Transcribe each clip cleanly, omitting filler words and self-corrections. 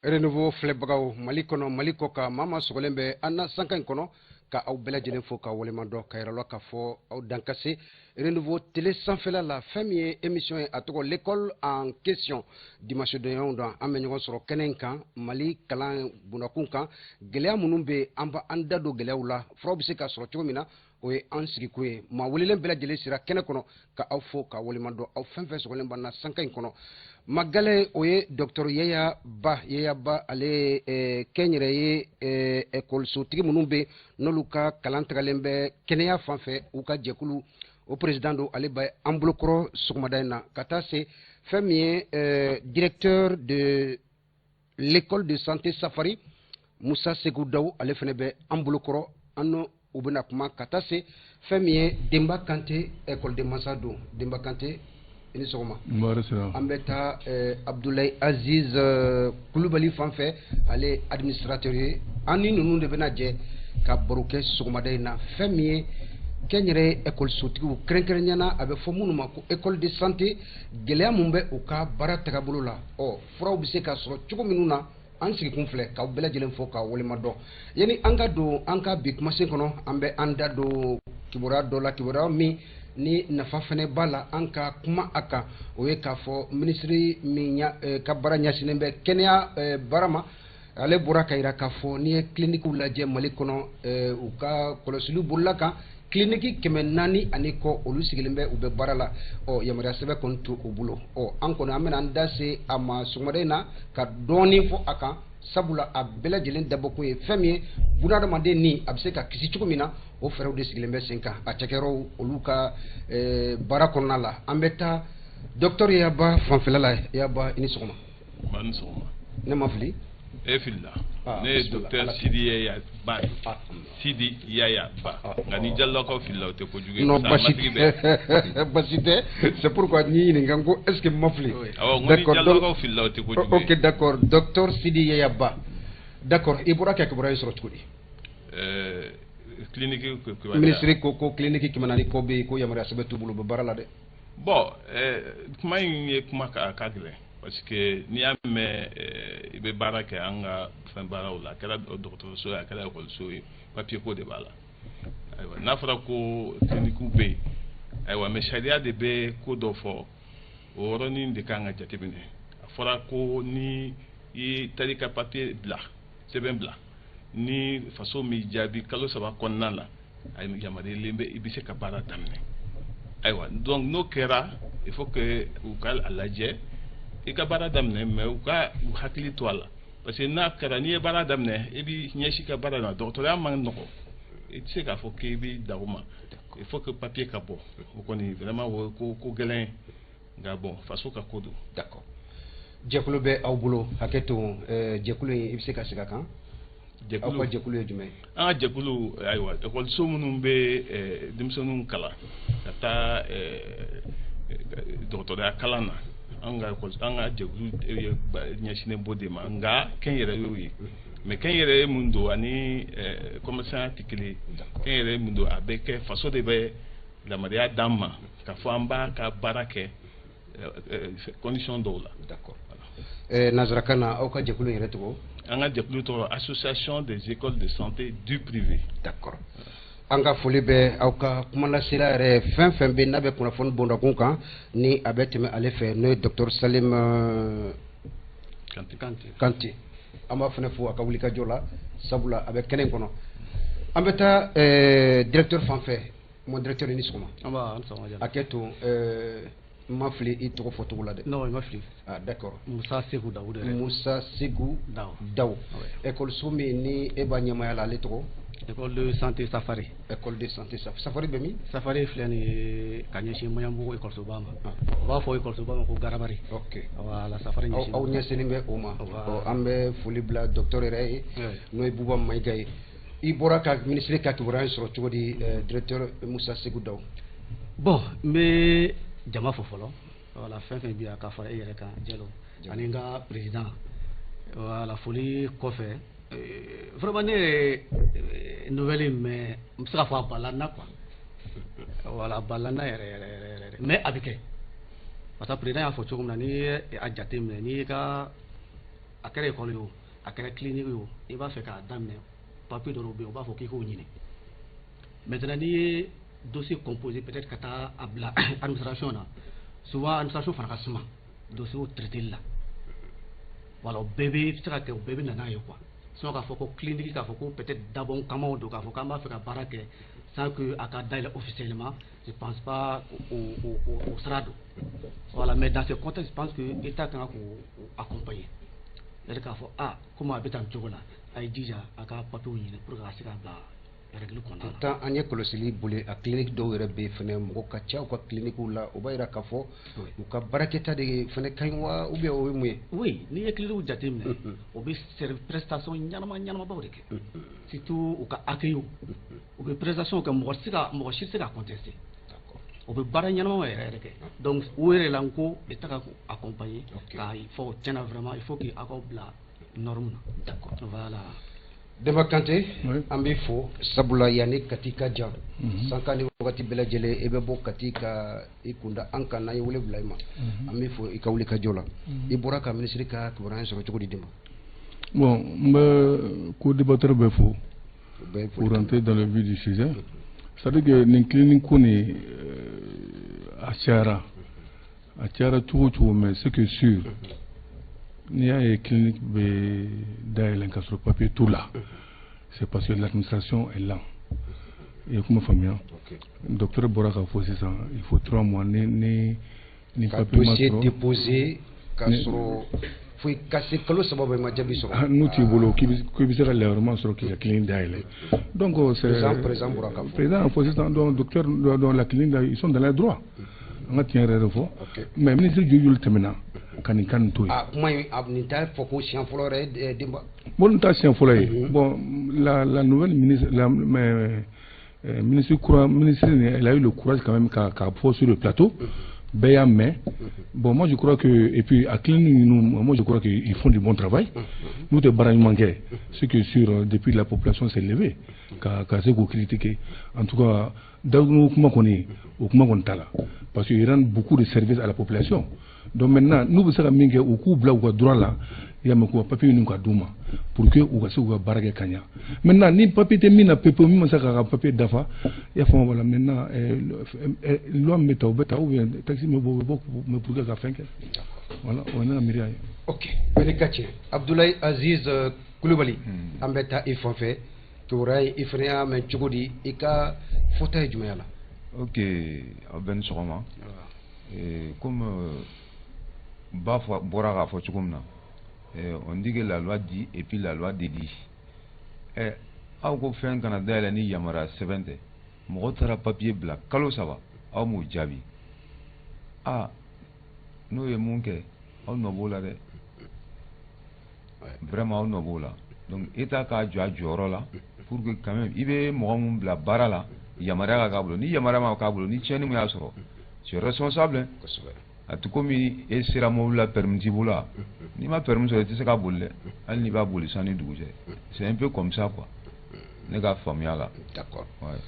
Renouveau filɛbagaw, Mali kɔnɔ, Mali kɔ kan, maa maa sɔgɔlen bɛ an na sanka in kɔnɔ, ka aw bɛɛ lajɛlen fo ka waleɲuman dɔn, ka yira la k'a fɔ aw dan ka se Renouveau télé sanfɛla la. Fɛn min ye émission ye, a tɔgɔ L'école en question. Dimanche donyaw don, an bɛ ɲɔgɔn sɔrɔ kɛnɛ in kan, Mali kalan bundakun kan, gɛlɛya minnu bɛ, an b'an da don gɛlɛyaw la, furaw bɛ se ka sɔrɔ cogo min na, o ye an sigiko ye. Maa welelen bɛɛ lajɛlen sera kɛnɛ kɔnɔ, ka aw fo ka waleɲuman dɔn, aw fɛn fɛn sɔgɔlen b'an na sanka in kɔnɔ. Magale, o ye docteur Yaya Ba. Yaya Ba, ale ye kɛnyɛrɛye ekɔlisotigi minnu bɛ, n'olu ka kalan tagalen bɛ kɛnɛya fan fɛ, u ka jɛkulu o président don. Ale bɛ an bolokɔrɔ sɔgɔmada in na, ka taa se fɛn min ye directeur de l'école de santé Safari, Musa Segu Daw, ale fana bɛ an bolokɔrɔ, an n'o u bɛna kuma, ka taa se fɛn min ye Denba Kante, école de masa don. Denba Kante, i ni sɔgɔma. An bɛ taa Abdoulaye Aziz Kulubali fan fɛ, ale administrateur ye. An ni ninnu de bɛna jɛ ka baro kɛ sɔgɔmada in na, fɛn min ye kɛnyɛrɛye ekɔlisotigiw, kɛrɛnkɛrɛnnenya na a bɛ fɔ minnu ma ko école de santé, gɛlɛya mun bɛ u ka baara tagabolo la, ɔ furaw bɛ se ka sɔrɔ cogo minnu na. An sigikun filɛ k'aw bɛɛ lajɛlen fo k'aw waleɲuman dɔn. Yanni an ka don an ka bi kumasen kɔnɔ, an bɛ an da don kibaruya dɔ la, kibaruya min ni nafa fɛnɛ b'a la an ka kuma a kan. O ye k'a fɔ minisiri min ka baara ɲɛsinnen bɛ kɛnɛya baara ma, ale bɔra ka yira k'a fɔ n'i ye clinique lajɛ Mali kɔnɔ, u ka kɔlɔsiliw bolila kan, clinique 400 ani kɔ, olu sigilen bɛ, u bɛ baara la, ɔ yamaruya sɛbɛn kɔni t'u bolo. Ɔ an kɔni an bɛna an da se a ma sɔgɔmada in na ka dɔɔnin fɔ a kan, sabula a bɛɛ lajɛlen dabɔkun ye fɛn min ye, bunadamaden ni a bɛ se ka kisi cogo min na, o fɛɛrɛw de sigilen bɛ sen kan a cakɛyɔrɔw olu ka baara kɔnɔna la. An bɛ taa docteur Yaba fanfɛla la. Yaba, i ni sɔgɔma. Ba ni sɔgɔma. Ne ma fili? E filila. Ne ye docteur Sidi Yaya Ba ye. Sidi Yaya Ba. Nka ni Jalilakaw filila, o tɛ kojugu ye. Non, basi tɛ, basi tɛ. C'est pourquoi n y'i ɲininka ko est ce que n ma fili. Awɔ, n ko ni Jalilakaw filila, o tɛ kojugu ye. Ok, d'accord, docteur Sidi Yaya Ba, d'accord. I bɔra ka kibaruya in sɔrɔ cogo di? Clinique kibaruya. Ministre ko clinique 400 kɔ bɛ yen, ko yamaruya sɛbɛn t'u bolo, u bɛ baara la dɛ. Bon, kuma in ye kuma ka gɛlɛn, parce que n'i y'a mɛn i bɛ baara kɛ an ka fɛn baaraw la, a kɛra dɔgɔtɔrɔso ye, a kɛra ekɔliso ye, papier ko de b'a la. Ayiwa, n'a fɔra ko clinique bɛ yen, ayiwa, mais sariya de bɛ ko dɔ fɔ, o yɔrɔnin de kan ka jateminɛ. A fɔra ko ni i taara i ka papier bila, sɛbɛn bila, ni faso m'i jaabi kalo 3 kɔnɔna la, a yamaruyalen bɛ, i bɛ se ka baara daminɛ. Ayiwa, donc n'o kɛra, il faut que u ka a lajɛ, i ka baara daminɛ, mais u ka u hakili to a la, parce que n'a kɛra n'i ye baara daminɛ, i b'i ɲɛsin ka baara la, dɔgɔtɔrɔya man nɔgɔ, i tɛ se k'a fɔ k'i b'i da o ma. Il faut que papier ka bɔ, o kɔni vraiment o ye ko gɛlɛn ye, nka bon, faso ka ko don. D'accord, jɛkulu bɛ aw bolo, hakɛ to, jɛkulu in, i bɛ se ka segin a kan? Aw ka jɛkulu ye jumɛn ye? An ka jɛkulu, ayiwa, ekɔliso minnu bɛ denmisɛnninw kalan ka taa dɔgɔtɔrɔya kalan na, an ka ekɔli, an ka jɛkulu ɲɛsinnen b'o de ma. Nka kɛnyɛrɛyew ye, mais kɛnyɛrɛye mun don ani commerçant tɛ kelen ye. Kɛnyɛrɛye mun don, a bɛ kɛ faso de bɛ yamaruya d'an ma k'a fɔ an b'a ka baara kɛ condition dɔw la. D'accord, nanzarakan na, aw ka jɛkulu yɛrɛ tɔgɔ? An ka jɛkulu tɔgɔ, Association des écoles de santé du privé. D'accord, an ka foli bɛ aw ka kumalasela yɛrɛ, fɛn fɛn bɛ n'a bɛ kunnafoni bondakun kan, ni a bɛ tɛmɛ ale fɛ, n'o ye docteur Salim Kante. Kante, an b'a fana fo a ka wulikajɔ la, sabula a bɛ kɛnɛ in kɔnɔ. An bɛ taa directeur fan fɛ. Mon directeur, i ni sɔgɔma. An ba, an sɔgɔma Jalo. A kɛ to, n ma fili i tɔgɔ fɔcogo la dɛ? Non, i ma fili. Ah, d'accord. Musa Segu Dawu de. Musa Segu Dawu. Dawu. Ekɔliso min ni e b'a ɲɛmaaya la, ale tɔgɔ? École de santé Safari. École de santé Safari bɛ min? Safari filɛ nin ye ka ɲɛsin Maɲanbugu ekɔlisoba ma. U b'a fɔ ekɔlisoba ma ko Garabari. Ok. Voilà, Safari ɲɛsin. Aw ɲɛsinnen bɛ o ma. An bɛ foli bila docteur yɛrɛ ye, n'o ye Buba Mayiga ye. I bɔra ka ministre ka kibaruya in sɔrɔ cogo di, directeur Musa Segu Dawu? Bon, n bɛ jama fo fɔlɔ. Voilà, fɛn fɛn bɛ yan ka fara e yɛrɛ kan Jalo, ani n ka président. Voilà, foli kɔfɛ, vraiment ne yɛrɛ nouvelle in mɛn, n bɛ se k'a fɔ a balila n na quoi. Voilà, a balila n na yɛrɛ yɛrɛ yɛrɛ yɛrɛ, mais a bɛ kɛ, parce que président y'a fɔ cogo min na, n'i ye a jateminɛ, n'i y'i ka A kɛra école ye o, a kɛra clinique ye o, i b'a fɛ k'a daminɛ, papier dɔw bɛ yen, u b'a fɔ k'i k'o ɲini. Maintenant, n'i ye dossier composé, peut-être ka taa a bila administration na, souvent administration fana ka suma dossier traité la. Voilà, o bɛɛ bɛ se ka kɛ, o bɛɛ bɛ na n'a ye quoi. Sinon k'a fɔ ko clinique, k'a fɔ ko peut-être dabɔ kamaw don, k'a fɔ k'an b'a fɛ ka baara kɛ sans que a ka dayɛlɛ officiellement, je pense pas o sira don. Voilà, mais dans ce contexte, je pense que État kan k'o accompagner, c'est-à-dire k'a fɔ ah, komi a bɛ tan cogo la, a ye jija a ka papiers ɲini pour que a ka se ka bila règle kɔnɔna la. Pourtant an ye kɔlɔsili boli, a clinique dɔw yɛrɛ bɛ yen fɛnɛ, mɔgɔ ka ca u ka clinique la. O b'a yira k'a fɔ u ka baarakɛta de fɛnɛ ka ɲi wa, ou bien o ye mun ye? Oui, n'i ye clinique jateminɛ, o bɛ prestation ɲɛnama ɲɛnamabaw de kɛ, surtout u ka accueil, u bɛ prestation kɛ, mɔgɔ tɛ se ka, mɔgɔ si tɛ se ka contester. O bɛ baara ɲɛnamaw yɛrɛ yɛrɛ kɛ. Donc o yɛrɛ la, n ko État ka accompagner k'a fɔ tiɲɛna, vraiment il faut que aw k'aw bila norme na. Voilà. Demba Kante, Oui. an b'i fo, sabula yanni Kati ka jan, sanka ni wagati bɛɛ lajɛlen i bɛ bɔ Kati ka i kunda an kan, n'an ye wele bila i ma. An b'i fo i ka wuli ka jɔ la. I bɔra ka minisiri ka kibaruya sɔrɔ cogo di, Demba? Bon, n bɛ co-débatteur bɛɛ fo. O bɛɛ ye Pour foli. rentrer dans le vif du sujet, c'est-à-dire que nin clinique ko nin, a cayara, a cayara cogo o cogo, mais ce qui est sûr, n'i y'a ye clinique bɛ dayɛlɛn ka sɔrɔ papier t'u la, c'est parce que l'administration est lent. I ye kuma faamuya? Docteur bɔra k'a fɔ sisan, il faut 3 mois ni ka papier ma dossier sɔrɔ. déposé ka sɔrɔ foyi ka se kalo 3 bɛɛ ma jaabi sɔrɔ. Ah, n'u t'i bolo k'i bɛ se ka lɛrɛma sɔrɔ k'i ka clinique dayɛlɛ, donc c'est Président bɔra k'a fɔ. Président a fɔ sisan. Donc docteur, dans la clinique là, ils sont dans les droits, an ka tiɲɛ yɛrɛ de fɔ. Mais ministre joli joli tɛmɛna ka nin kan nin to yen? Ah, kuma in a nin t'a fɔ ko siɲɛ fɔlɔ yɛrɛ ye, Demba. Bon, nin t'a siɲɛ fɔlɔ ye. Bon, la nouvelle ministre la, mais, ministre kura, ministre nin, elle a eu le courage quand même k'a fɔ sur le plateau, bɛɛ y'a mɛn. Bon, moi je crois que, et puis a clinique ninnu, moi je crois que ils font du bon travail. N'u tɛ baara ɲuman kɛ, ce qui est sûr, depuis la population s'est levée ka se k'u critiquer. En tout cas, darugu kuma kɔni, o kuma kɔni t'a la, parce que ils rendent beaucoup de services à la population. Donc maintenant, n'u bɛ se ka min kɛ, u k'u bila u ka droit la, i y'a mɛn, k'u ka papier ɲini ka d'u ma pour que u ka se k'u ka baara kɛ ka ɲa. Maintenant, ni papier tɛ min na pepewu, min ma se k'a ka papier dafa, i y'a faamu? Voilà, maintenant, loi min bɛ ta, o bɛ ta, ou bien texte min bɛ bɔ, o bɛ bɔ, mais pour que ka fɛn kɛ. Voilà, o ye ne ka miiriya ye. Ok, bɛɛ ni ka tiɲɛ. Abdoulaye Aziz Kulubali, an bɛ taa i fan fɛ. Kibaruya ye, i fana y'a mɛn cogo di? I ka fɔta ye jumɛn la? Ok, aw bɛɛ ni sɔgɔma. Comme ba fɔ bɔra k'a fɔ cogo min na, on dit que la loi dit et puis la loi dédit. Aw ko fɛn kana dayɛlɛ ni yamaruya sɛbɛn tɛ. Mɔgɔ taara papier bila kalo 3, aw m'o jaabi. Ah, n'o ye mun kɛ, aw nɔ b'o la dɛ, vraiment aw nɔ b'o la. Donc État k'a jɔ a jɔyɔrɔ la pour que quand même i bɛ mɔgɔ mun bila baara la, yamaruya ka k'a bolo. Ni yamaruya ma k'a bolo, ni tiɲɛni mun y'a sɔrɔ, tu es responsable, hein. A tɛ komi e sera mobili la, permis t'i bolo wa? N'i ma permis sɔrɔ, i tɛ se ka boli dɛ, hali n'i b'a boli san ni dugu cɛ. C'est un peu comme ça quoi, ne ka faamuya la. Ouais.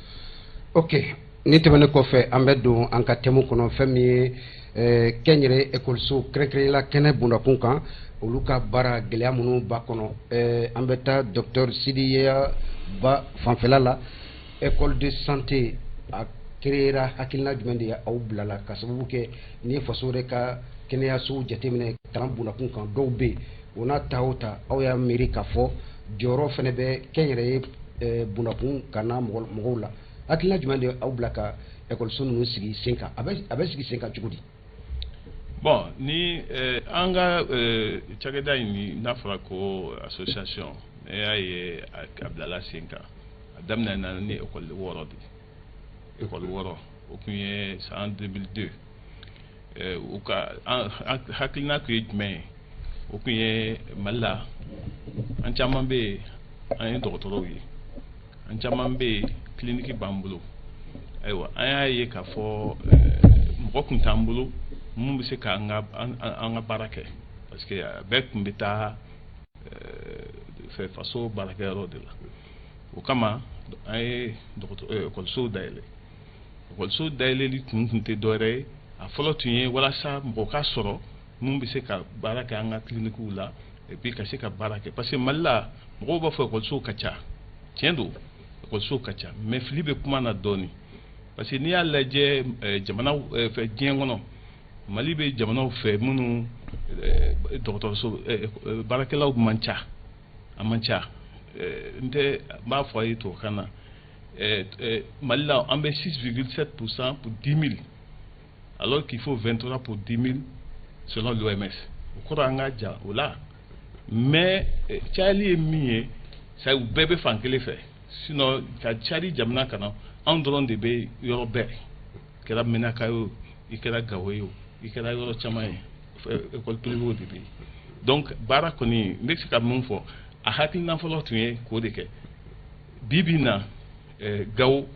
Ok, ni tɛmɛnen kɔfɛ, an bɛ don an ka thème kɔnɔ. Fɛn min ye kɛnyɛrɛ ekɔliso, kɛrɛnkɛrɛnnenya kɛnɛ bondakun kan, olu ka baara gɛlɛya minnu b'a kɔnɔ, an bɛ taa docteur Sidiya Ba fanfɛla la. École de santé a créera, hakilina jumɛn de ye aw bila la, ka sababu kɛ n'i ye faso yɛrɛ ka kɛnɛyasow jateminɛ kalan bondakun kan, dɔw bɛ yen, o n'a ta o ta, aw y'a miiri k'a fɔ jɔyɔrɔ fana bɛ kɛnyɛrɛye bondakun ka na mɔgɔw la. Hakilina jumɛn de ye aw bila ka ekɔliso ninnu sigi sen kan? A bɛ sigi sen kan cogo di? Bon, ni an ka cakɛda in ni n'a fɔra ko association, ne y'a ye a bilala sen kan, a daminɛna ni ekɔli 6 de ye. Ekɔli 6, o tun ye san 2002. U ka an hakilina tun ye jumɛn ye? O tun ye Mali la, an caman bɛ yen, an ye dɔgɔtɔrɔw ye, an caman bɛ yen, clinique b'an bolo. Ayiwa, an y'a ye k'a fɔ mɔgɔ tun t'an bolo mun bɛ se k'an ka an ka baara kɛ, parce que a bɛɛ tun bɛ taa fɛ faso baarakɛyɔrɔ de la. O kama an ye dɔgɔtɔrɔ ekɔlisow dayɛlɛ. Ekɔliso dayɛlɛli kun tɛ dɔwɛrɛ ye, a fɔlɔ tun ye walasa mɔgɔ ka sɔrɔ mun bɛ se ka baara kɛ an ka cliniquew la. Et puis ka se ka baara kɛ, parce que Mali la, mɔgɔw b'a fɔ ekɔlisow ka ca. Tiɲɛ don, ekɔlisow ka ca, mais fili bɛ kuma na dɔɔni, parce que n'i y'a lajɛ jamanaw fɛ diɲɛ kɔnɔ, Mali bɛ jamanaw fɛ minnu dɔgɔtɔrɔso baarakɛlaw man ca, a man ca. N tɛ n b'a fɔ a ye tubabukan na, Mali la, an bɛ 6,7 % pour 10 000, alors qu'il faut 23 pour 10 000 selon l'OMS. O kɔrɔ, an ka ja o la, mais cayali ye min ye, ça, u bɛɛ bɛ fan kelen fɛ. Sinon ka cari jamana kana, anw dɔrɔn de bɛ yɔrɔ bɛɛ. Kɛra Menaka ye o, i kɛra Gawo ye o, i kɛra yɔrɔ caman ye, école privée de bɛ yen. Donc baara kɔni, n bɛ se ka mun fɔ, a hakilina fɔlɔ tun ye k'o de kɛ. Bi bi in na, Gawo,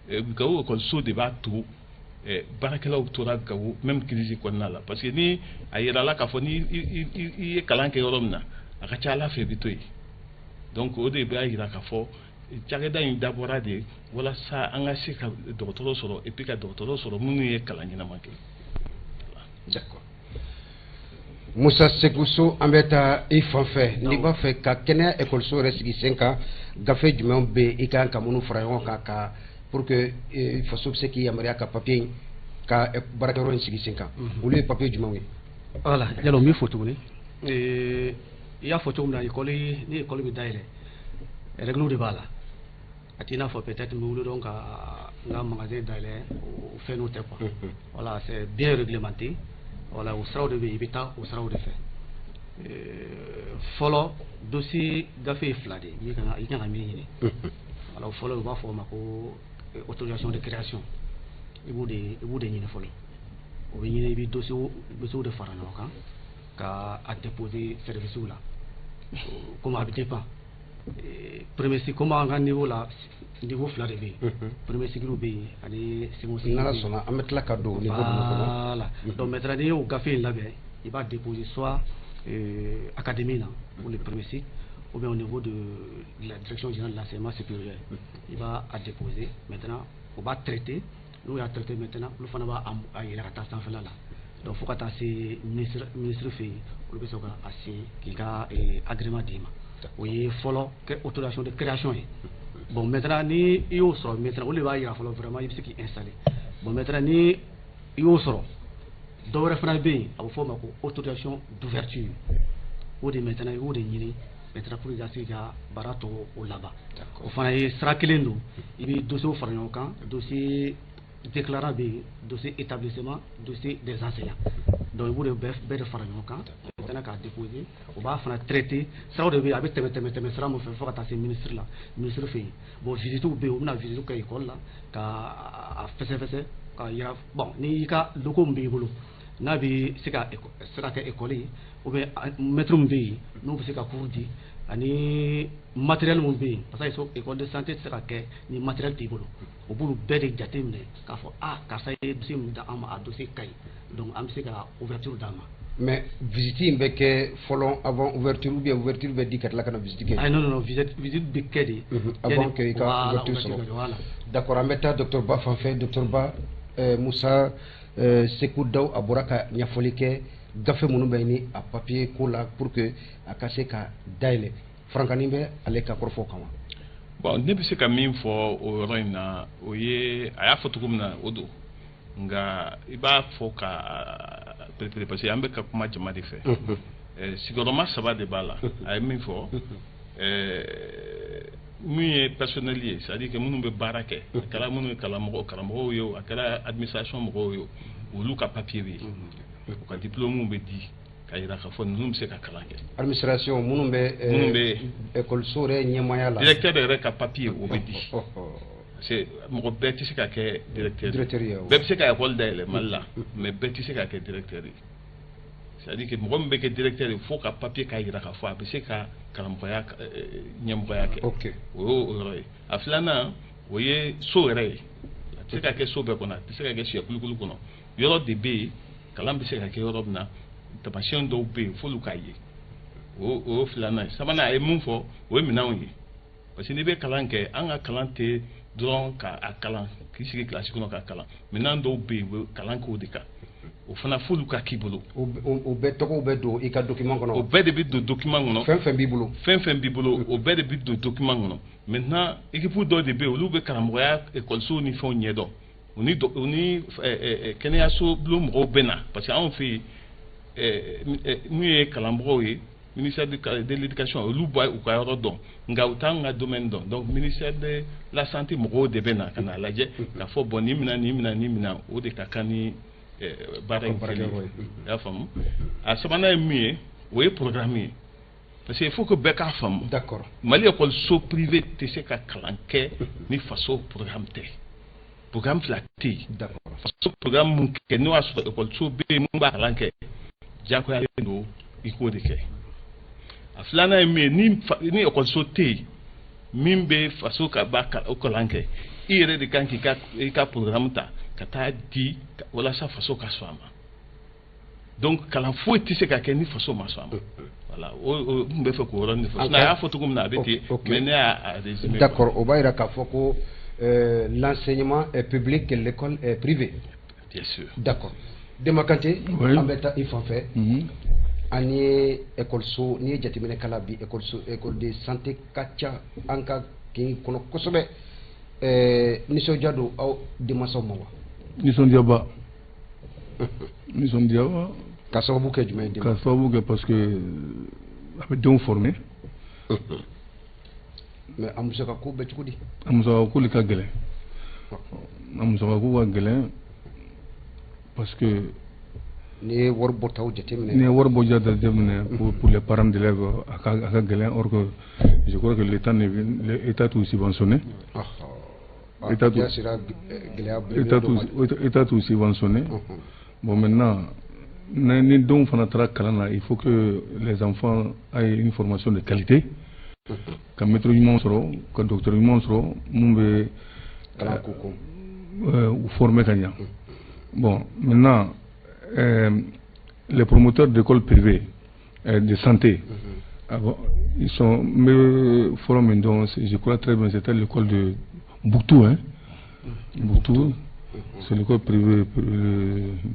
Gawo ekɔliso de b'a to baarakɛlaw tora Gawo, même crise kɔnɔna la, parce que ni a yirala k'a fɔ ni i ye kalan kɛ yɔrɔ min na, a ka ca Ala fɛ, i bɛ to yen. Donc o de b'a yira k'a fɔ cakɛda in dabɔra de walasa an ka se ka dɔgɔtɔrɔ sɔrɔ, et puis ka dɔgɔtɔrɔ sɔrɔ minnu ye kalan ɲɛnama kɛ. D'accord. Musa Seguso, an bɛ taa i fan fɛ. N'i b'a fɛ ka kɛnɛya ekɔliso yɛrɛ sigi sen kan, gafe jumɛnw bɛ yen i kan ka minnu fara ɲɔgɔn kan ka pour que faso bɛ se k'i yamaruya ka papier in ka baarakɛyɔrɔ in sigi sen kan, olu ye papier jumɛnw ye? Voilà, Jalo, n b'i fo tuguni. I y'a fɔ cogo min na, école, ni école bɛ dayɛlɛ, règle de b'a la. A t'i n'a fɔ peut-être n bɛ wuli dɔrɔn ka n ka magasin dayɛlɛ, o fɛn n'o tɛ quoi. Voilà, c'est bien réglementé. Voilà, o siraw de bɛ yen, i bɛ taa o siraw de fɛ. Fɔlɔ, dossier gafe ye fila de ye i kan ka min ɲini. Voilà, o fɔlɔ, u b'a fɔ o ma ko autorisation de création. I b'o de ɲini fɔlɔ. O bɛ ɲini, i bɛ dossier de fara ɲɔgɔn kan ka a déposer service la. Comme a bɛ dépend premier cycle, comme an ka niveau la, niveau fila de bɛ yen, premier cycle bɛ yen ani second cycle. N'Ala sɔnna, an bɛ tila ka don niveau ninnu kɔnɔ. Voilà, donc maintenant, n'i y'o gafe in labɛn, i b'a déposer soit académie na pour le premier cycle, ou bien au niveau de la direction générale de l'enseignement supérieur, i b'a a déposer. Maintenant, o b'a traiter. N'u y'a traiter, maintenant, olu fana b'a a yɛlɛ ka taa sanfɛla la. Donc fo ka taa se ministre fɛ yen, olu bɛ sɔrɔ ka a signer k'i ka agrément d'i ma. O ye fɔlɔ kɛ autorisation de création ye. Bon, maintenant, ni i y'o sɔrɔ, maintenant, o de b'a yira fɔlɔ vraiment i bɛ se k'i installer. Bon, maintenant, ni i y'o sɔrɔ, dɔ wɛrɛ fana bɛ yen, a bɛ fɔ o ma ko autorisation d'ouverture. O de, maintenant, i b'o de ɲini maintenant pour que ka se k'i ka baara tɔ o laban. O fana ye sira kelen don. I bɛ dossier fara ɲɔgɔn kan, dossier déclarant bɛ yen, dossier établissement, dossier des enseignants. Donc i b'o de bɛɛ de fara ɲɔgɔn kan maintenant k'a déposer. O b'a fana traiter. Siraw de bɛ yen, a bɛ tɛmɛ sira min fɛ fo ka taa se ministre la, ministre fɛ yen. Bon, visite bɛ yen, u bɛna visite kɛ école la ka a fɛsɛfɛsɛ ka yira. Bon, ni i ka locaux min b'i bolo, n'a bɛ se ka kɛ école ye, ou bien maître min bɛ yen n'u bɛ se ka cours di, ani matériel min bɛ yen, parce que école de santé tɛ se ka kɛ ni matériel t'i bolo. O b'olu bɛɛ de jate minɛ k'a fɔ: ah, karisa ye dossier min di an ma, a dossier ka ɲi, donc an bɛ se ka ouverture d'a ma. Mais visite in bɛ kɛ fɔlɔ avant ouverture, ou bien ouverture bɛ di ka tila ka na visite kɛ? Ayi, non, non, non, visite bɛ kɛ de. Avant que i ka ouverture sɔrɔ. Voilà. D'accord, an bɛ taa docteur Ba fan fɛ. Docteur Ba, Musa Seku Daw, a bɔra ka ɲɛfɔli kɛ gafe minnu bɛ ɲini a papier ko la pour que a ka se ka dayɛlɛ. Farankanni bɛ ale ka kɔrɔfɔ kan wa? Bon, ne bɛ se ka min fɔ o yɔrɔ in na, o ye a y'a fɔ cogo min na, o don. Nka i b'a fɔ ka perepere, parce que an bɛ ka kuma jama de fɛ. Sigiyɔrɔma saba de b'a la. A ye min fɔ, min ye personnel ye, c'est à dire que minnu bɛ baara kɛ, a kɛra minnu ye kalanmɔgɔ karamɔgɔw ye o, a kɛra administration mɔgɔw ye o, olu ka papier bɛ yen, u ka diplôme bɛ di ka yira k'a fɔ ninnu bɛ se ka kalan kɛ. Administration minnu bɛ minnu bɛ école yɛrɛ ɲɛmaaya la. Directeur yɛrɛ ka papier, o bɛ di, parce que mɔgɔ bɛɛ tɛ se ka kɛ directeur. Directeur ye, bɛɛ bɛ se ka école dayɛlɛ Mali la, mais bɛɛ tɛ se ka kɛ directeur ye. C'est à dire que mɔgɔ min bɛ kɛ directeur ye, fo ka papier k'a yira k'a fɔ a bɛ se ka karamɔgɔya, ɲɛmɔgɔya kɛ. O y'o yɔrɔ ye. A filanan, o ye so yɛrɛ ye. A tɛ se ka kɛ so bɛɛ kɔnɔ, a tɛ se ka kɛ sɛ kulukulu kɔnɔ. Yɔrɔ de bɛ yen, kalan bɛ se ka kɛ yɔrɔ min na, tamasiyɛn dɔw bɛ yen f'olu k'a ye. O y'o filanan ye. Sabanan, a ye mun fɔ, o ye minɛnw ye, parce que n'i bɛ kalan kɛ, an ka kalan tɛ dɔrɔn ka a kalan k'i sigi kilasi kɔnɔ ka kalan. Minɛn dɔw bɛ yen, u bɛ kalan k'o de kan. O fana f'olu ka k'i bolo. O bɛɛ tɔgɔw bɛ don i ka document kɔnɔ. O bɛɛ de bɛ don document kɔnɔ. Fɛn fɛn b'i bolo. Fɛn fɛn b'i bolo, o bɛɛ de bɛ don document kɔnɔ. Maintenant, équipe dɔw de bɛ yen, olu bɛ karamɔgɔya, ekɔlisow ni fɛnw ɲɛdɔn. U ni kɛnɛyaso bulon mɔgɔw bɛ na, parce que anw fɛ yen, mun ye kalanbagaw ye, ministère de l'éducation, olu b'a u ka yɔrɔ dɔn, nka u t'an ka domaine dɔn. Donc ministère de la santé mɔgɔw de bɛ na ka n'a lajɛ k'a fɔ: bon, nin minɛn, nin minɛn, nin minɛn, o de ka kan ni baara in kɛli ye. I y'a faamu? A sabanan ye min ye, o ye programme ye, parce que il faut que bɛɛ k'a faamu. Mali ekɔliso privé tɛ se ka kalan kɛ ni faso programme tɛ. Programme fila tɛ yen. Faso programme mun kɛ, n'o y'a sɔrɔ ekɔliso bɛ yen mun b'a kalan kɛ, diyagoyalen don i k'o de kɛ. A filanan ye min ye, ni ekɔliso tɛ yen min bɛ faso ka ba o kalan kɛ, i yɛrɛ de kan k'i ka i ka programme ta ka taa di walasa faso ka sɔn a ma. Donc kalan foyi tɛ se ka kɛ ni faso ma sɔn a ma. Voilà, o n tun bɛ fɛ k'o yɔrɔnin de fɔ. Sinon a y'a fɔ cogo min na, a bɛ ten, mais ne y'a résumé. D'accord, o b'a yira k'a fɔ ko l'enseignement est public et l'école est privée. Bien sûr. D'accord. Demba Kante, an bɛ taa i fan fɛ. An ye ekɔliso, n'i ye jateminɛ k'a la bi, ekɔliso, école de santé ka ca an ka kin kɔnɔ kosɛbɛ. Nisɔndiya don aw denmansaw ma wa? Nisɔndiyaba, nisɔndiyaba. Ka sababu kɛ jumɛn ye? Ka sababu kɛ parce que a bɛ denw former. Mais a musaka ko bɛ cogo di? A musaka ko de ka gɛlɛn, a musaka ko ka gɛlɛn parce que n'i ye wari bɔtaw jateminɛ. N'i ye wari bɔ jateminɛ pour les parents d'élèves, a ka gɛlɛn. Or que je crois que l'État ne l'État t'u subventionné. État t'u subventionné. Bon, maintenant, ni denw fana taara kalan na, il faut que les enfants aient une formation de qualité, ka maître ɲuman sɔrɔ, ka docteur ɲuman sɔrɔ mun bɛ kalan ko ko u former ka ɲa. Bon, maintenant, les promoteurs d'écoles privées de santé, ah bon, ils sont, mais fɔlɔ min dɔn, je crois très bien, c'était l'école de Boutou, hein. Boutou, c'est l'école privée.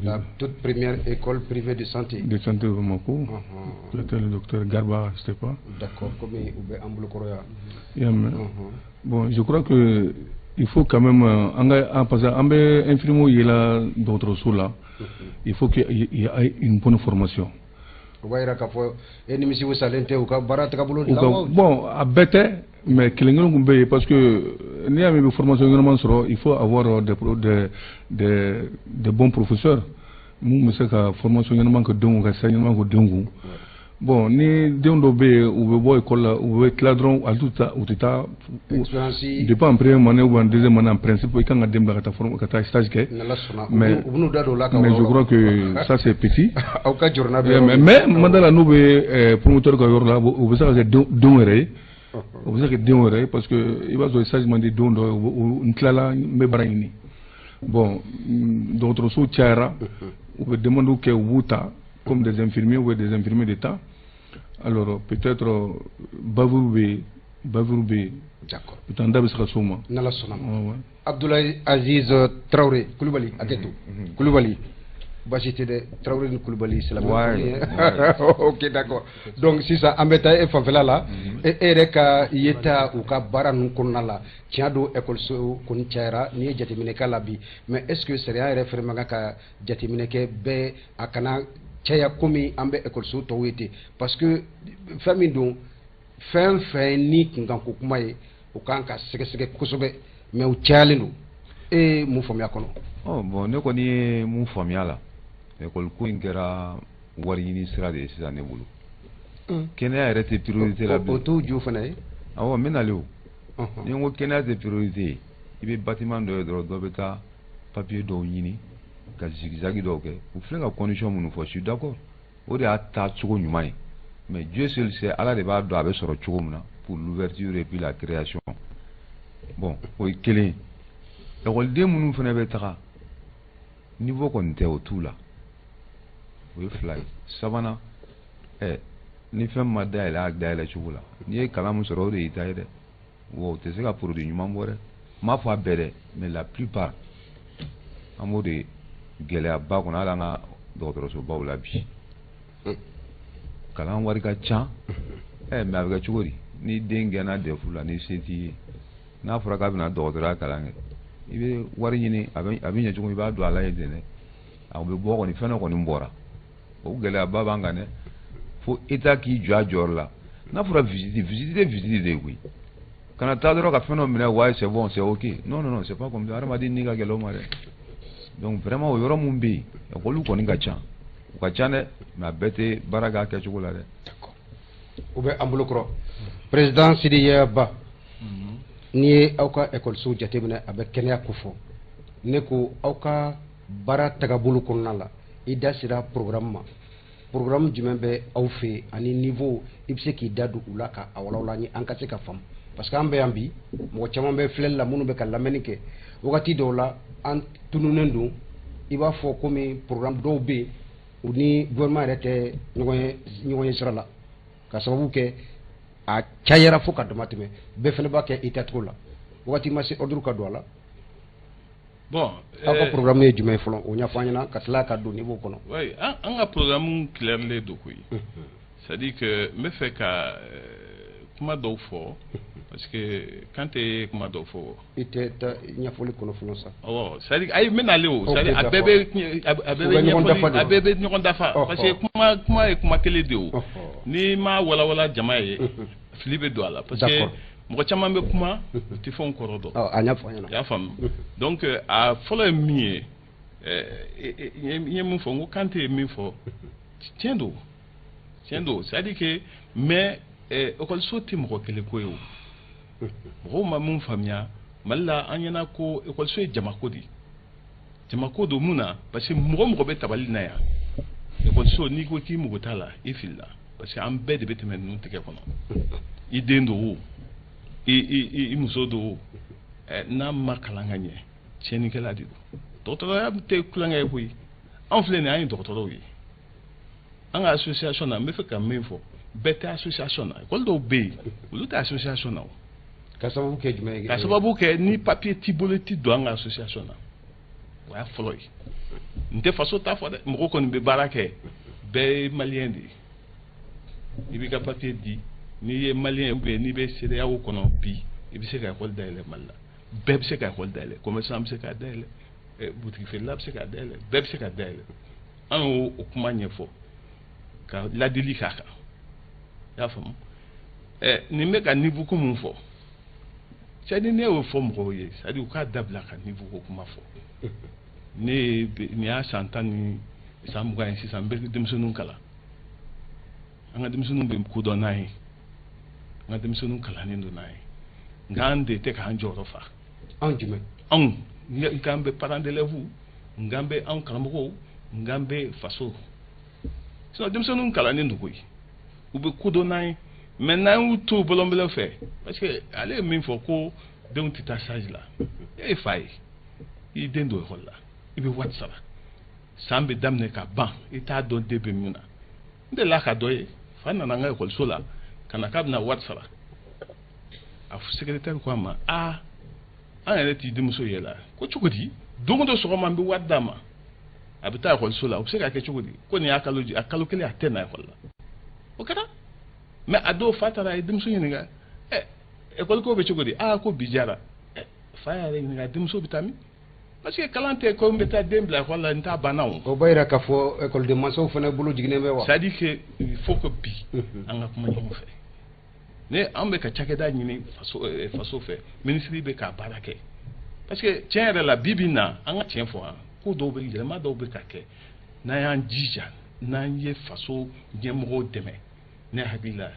La toute première école privée de santé. De santé de Bamako. C'était le docteur Garba, je sais pas. D'accord, comme u bɛ an bolokɔrɔ yan. I y'a mɛn? Bon, je crois que il faut quand même an ka, parce que an bɛ infirmiers yela dɔgɔtɔrɔso la, il faut qu'il y ait une bonne formation. O b'a yira k'a fɔ e nimisi wasalen tɛ u ka baara tagabolo de la wa? Bon, a bɛɛ tɛ, mais kelen kelen kun bɛ yen, parce que n'i y'a mɛn i bɛ formation ɲɛnama sɔrɔ, il faut avoir des bons professeurs mun bɛ se ka formation ɲɛnama kɛ denw, ka sira ɲɛnama kɛ denw kun. Bon, ni denw dɔw bɛ yen, u bɛ bɔ école la, u bɛ tila dɔrɔn, hali u tɛ taa. Expérience. Depuis en première année ou en deuxième année, en principe, i kan ka den bila ka taa ka taa stage kɛ. N'Ala sɔnna. Mais u bɛn'u da don o la ka mais je crois que ça, c'est petit. Aw ka jɔrɔna bɛ. Mais mandala la, n'u bɛ promoteur ka yɔrɔ la, u bɛ se ka kɛ denw yɛrɛ ye. O bɛ se ka kɛ denw yɛrɛ ye, parce que i b'a sɔrɔ stage man di denw dɔ ye, n tilala, n bɛ baara ɲini. Bon, dɔgɔtɔrɔso cayara, u bɛ demande kɛ, u b'u ta comme des infirmiers ou des infirmiers d'État. Alors peut-être bavure bɛ yen, bavure bɛ yen. Peut-être an da bɛ se ka s'o ma. N'Ala sɔnna ma. Abdoulaye Aziz Traoré Kulubali, hakɛ to, Kulubali, baasi tɛ dɛ, Traoré ni Kulubali silamɛ. Ok, d'accord. Donc sisan an bɛ taa e fanfɛla la. E yɛrɛ ka yeta u ka baara ninnu kɔnɔna la, tiɲɛ don, ekɔliso kɔni cayara, n'i ye jateminɛ k'a la bi, mais est ce que sariya yɛrɛ fɛnɛ man kan ka jateminɛ kɛ bɛɛ, a kana caya komi an bɛ ekɔliso tɔw ye ten? Parce que fɛn min don, fɛn fɛn ni kunkanko kuma ye, o kan ka sɛgɛsɛgɛ kosɛbɛ, mais u cayalen don. E ye mun faamuya kɔnɔ? Ɔ bon, ne kɔni ye mun faamuya la, ekɔli ko in kɛra wari ɲini sira de ye sisan ne bolo. Kɛnɛya yɛrɛ tɛ priorité la bilen. O t'o jo fana ye. Awɔ, n bɛ nalen o. Ni n ko kɛnɛya tɛ priorité ye, i bɛ bâtiment dɔ ye dɔrɔn, dɔ bɛ taa papier dɔw ɲini ka zigzag dɔw kɛ. U filɛ ka condition minnu fɔ, je suis d'accord, o de y'a taa cogo ɲuman ye. Mais Dieu seul sait, Ala de b'a dɔn a bɛ sɔrɔ cogo min na pour l'ouverture et puis la création. Bon, o ye kelen ye. Ekɔliden minnu fana bɛ taga, niveau kɔni tɛ, o t'u la. O ye fila ye. Sabanan, ni fɛn ma dayɛlɛ a dayɛlɛ cogo la, n'i ye kalan min sɔrɔ, o de y'i ta ye dɛ. Wa o tɛ se ka produit ɲuman bɔ dɛ. N m'a fɔ a bɛɛ dɛ, mais la plupart, an b'o de gɛlɛyaba kɔnɔ. Hali an ka dɔgɔtɔrɔsobaw la bi. Kalan wari ka ca, mais a bɛ kɛ cogo di? Ni den gɛnna DEF la, ni se t'i ye, n'a fɔra k'a bɛna dɔgɔtɔrɔya kalan kɛ, i bɛ wari ɲini, a bɛ ɲɛ cogo min, i b'a don a la yen ten dɛ. A bɛ bɔ kɔni, fɛn dɔ kɔni bɔra. O gɛlɛyaba b'an kan dɛ. Fo État k'i jɔ a jɔyɔrɔ la. N'a fɔra visite, visite tɛ visite de ye koyi. Kana taa dɔrɔn ka fɛn dɔ minɛ, ouais, c'est bon, c'est ok. Non, non, non, c'est pas comme ça. Hadamaden ni ka gɛlɛn o ma dɛ. Donc vraiment, o yɔrɔ mun bɛ yen, école kɔni ka ca. U ka ca dɛ, mais a bɛɛ tɛ baara kɛ a kɛcogo la dɛ. D'accord. O bɛ an bolo kɔrɔ. Président Sidi Ba, n'i ye aw ka ekɔlisow jateminɛ, a bɛ kɛnɛya ko fɔ. Ne ko aw ka baara tagabolo kɔnɔna la, i da sera programme ma. Programme jumɛn bɛ aw fɛ yen ani niveau, i bɛ se k'i da don u la ka a walawala an ye, an ka se ka faamu? Parce que an bɛ yan bi, mɔgɔ caman bɛ filɛli la, minnu bɛ ka lamɛnni kɛ. Wagati dɔw la, an tununnen don, i b'a fɔ komi programme dɔw bɛ yen, u ni gouvernement yɛrɛ tɛ ɲɔgɔn ye sira la, ka sababu kɛ a cayara fo ka dama tɛmɛ. Bɛɛ fana b'a kɛ i tacogo la, wagati ma se ordre ka don a la. Bon, aw ka programme ye jumɛn ye fɔlɔ? O ɲɛfɔ an ɲɛna ka tila ka don niveau kɔnɔ. Oui, an ka programme clairlen don koyi. C'est à dire que n bɛ fɛ ka kuma dɔw fɔ, parce que Kante ye kuma dɔw fɔ. I tɛ taa ɲɛfɔli kɔnɔ fɔlɔ sa. Awɔ, c'est à dire, ayi, n bɛ nalen o, c'est à dire a bɛɛ bɛ a bɛɛ bɛ ɲɛfɔli, a bɛɛ bɛ ɲɔgɔn dafa, parce que kuma ye kuma kelen de ye o. N'i ma walawala jama ye, fili bɛ don a la, parce que mɔgɔ caman bɛ kuma, u tɛ fɛnw kɔrɔ dɔn. A ɲɛfɔ an ɲɛna. I y'a faamu? Donc a fɔlɔ ye min ye, n ye min fɔ, n ko Kante ye min fɔ, tiɲɛ don, tiɲɛ don. C'est à dire que, mais ekɔliso tɛ mɔgɔ kelen ko ye o. Mɔgɔw ma mun faamuya Mali la, an ɲɛna ko ekɔliso ye jamako de ye. Jamako don mun na? Parce que mɔgɔ mɔgɔ bɛ tabali na yan, ekɔliso, n'i ko k'i mago t'a la, i filila, parce que an bɛɛ de bɛ tɛmɛ ninnu tigɛ kɔnɔ. I den don o, i muso don o, n'a ma kalan ka ɲɛ, tiɲɛnikɛla de don. Dɔgɔtɔrɔya tɛ tulonkɛ ye koyi. Anw filɛ nin ye, an ye dɔgɔtɔrɔw ye. An ka association na, n bɛ fɛ ka min fɔ, bɛɛ tɛ association na. École dɔw bɛ yen, olu tɛ association na o. Ka sababu kɛ jumɛn ye? Ka sababu kɛ ni papier t'i bolo, i ti don an ka association na. O y'a fɔlɔ ye. N tɛ faso ta fɔ dɛ, mɔgɔ kɔni bɛ baara kɛ, bɛɛ ye malien de ye. I b'i ka papier di, n'i ye malien ye ou bien n'i bɛ CEDEAO kɔnɔ bi, i bɛ se ka école dayɛlɛ Mali la. Bɛɛ bɛ se ka école dayɛlɛ, commerçant bɛ se k'a dayɛlɛ, boutique feerela bɛ se k'a dayɛlɛ, bɛɛ bɛ se k'a dayɛlɛ. An y'o o kuma ɲɛfɔ ka ladili k'a kan, i y'a faamu? Nin bɛ ka niveau ko mun fɔ, c'est à dire ne y'o fɔ mɔgɔw ye, c'est à dire u k'a dabila ka niveau ko kuma fɔ. Ne ye nin y'a san 10 ni san 20 ye sisan, n bɛ denmisɛnninw kalan. An ka denmisɛnninw bɛ kodɔn n'an ye, an ka denmisɛnninw kalannen don n'an ye, nka an de tɛ k'an jɔyɔrɔ fa. Anw jumɛn? Anw, nka bɛ parents d'élèves, nka bɛ anw karamɔgɔw, nka bɛ faso. Sinon denmisɛnninw kalannen don koyi, u bɛ kodɔn n'an ye, mais n'an y'u to bɔlɔnbɔlɔn fɛ, parce que ale ye min fɔ ko denw tɛ taa stage la, e ye fa ye, i den don ekɔli la, i bɛ wari sara, san bɛ daminɛ ka ban, i t'a dɔn den bɛ min na. N delila ka dɔ ye, fa nana an ka ekɔliso la ka na k'a bɛna wari sara. A secrétaire ko a ma: aa, an yɛrɛ t'i denmuso ye la ko cogo di? Don o don sɔgɔma, n bɛ wari d'a ma, a bɛ taa ekɔliso la, o bɛ se ka kɛ cogo di ko nin y'a kalo, a kalo kelen a tɛ na ekɔli la? O kɛra. Mais a dɔw fa taara, a ye denmuso ɲininka: ɛ, ekɔli ko bɛ cogo di? Aa, ko bi jara. Ɛ, fa yɛrɛ ɲininka, denmuso bɛ taa min? Parce que kalan tɛ ko n bɛ taa den bila ekɔli la, n t'a banna o. O b'a yira k'a fɔ ekɔliden mansaw fana bolo jiginnen bɛ wa? C'est à dire que il faut que bi an ka kuma ɲɔgɔn fɛ. Ne an bɛ ka cakɛda ɲini faso fɛ, minisiri bɛ ka baara kɛ, parce que tiɲɛ yɛrɛ la, bi bi in na, an ka tiɲɛ fɔ, an ko dɔw bɛ yɛlɛma, dɔw bɛ ka kɛ. N'an y'an jija, n'an ye faso ɲɛmɔgɔw dɛmɛ, ne hakili la,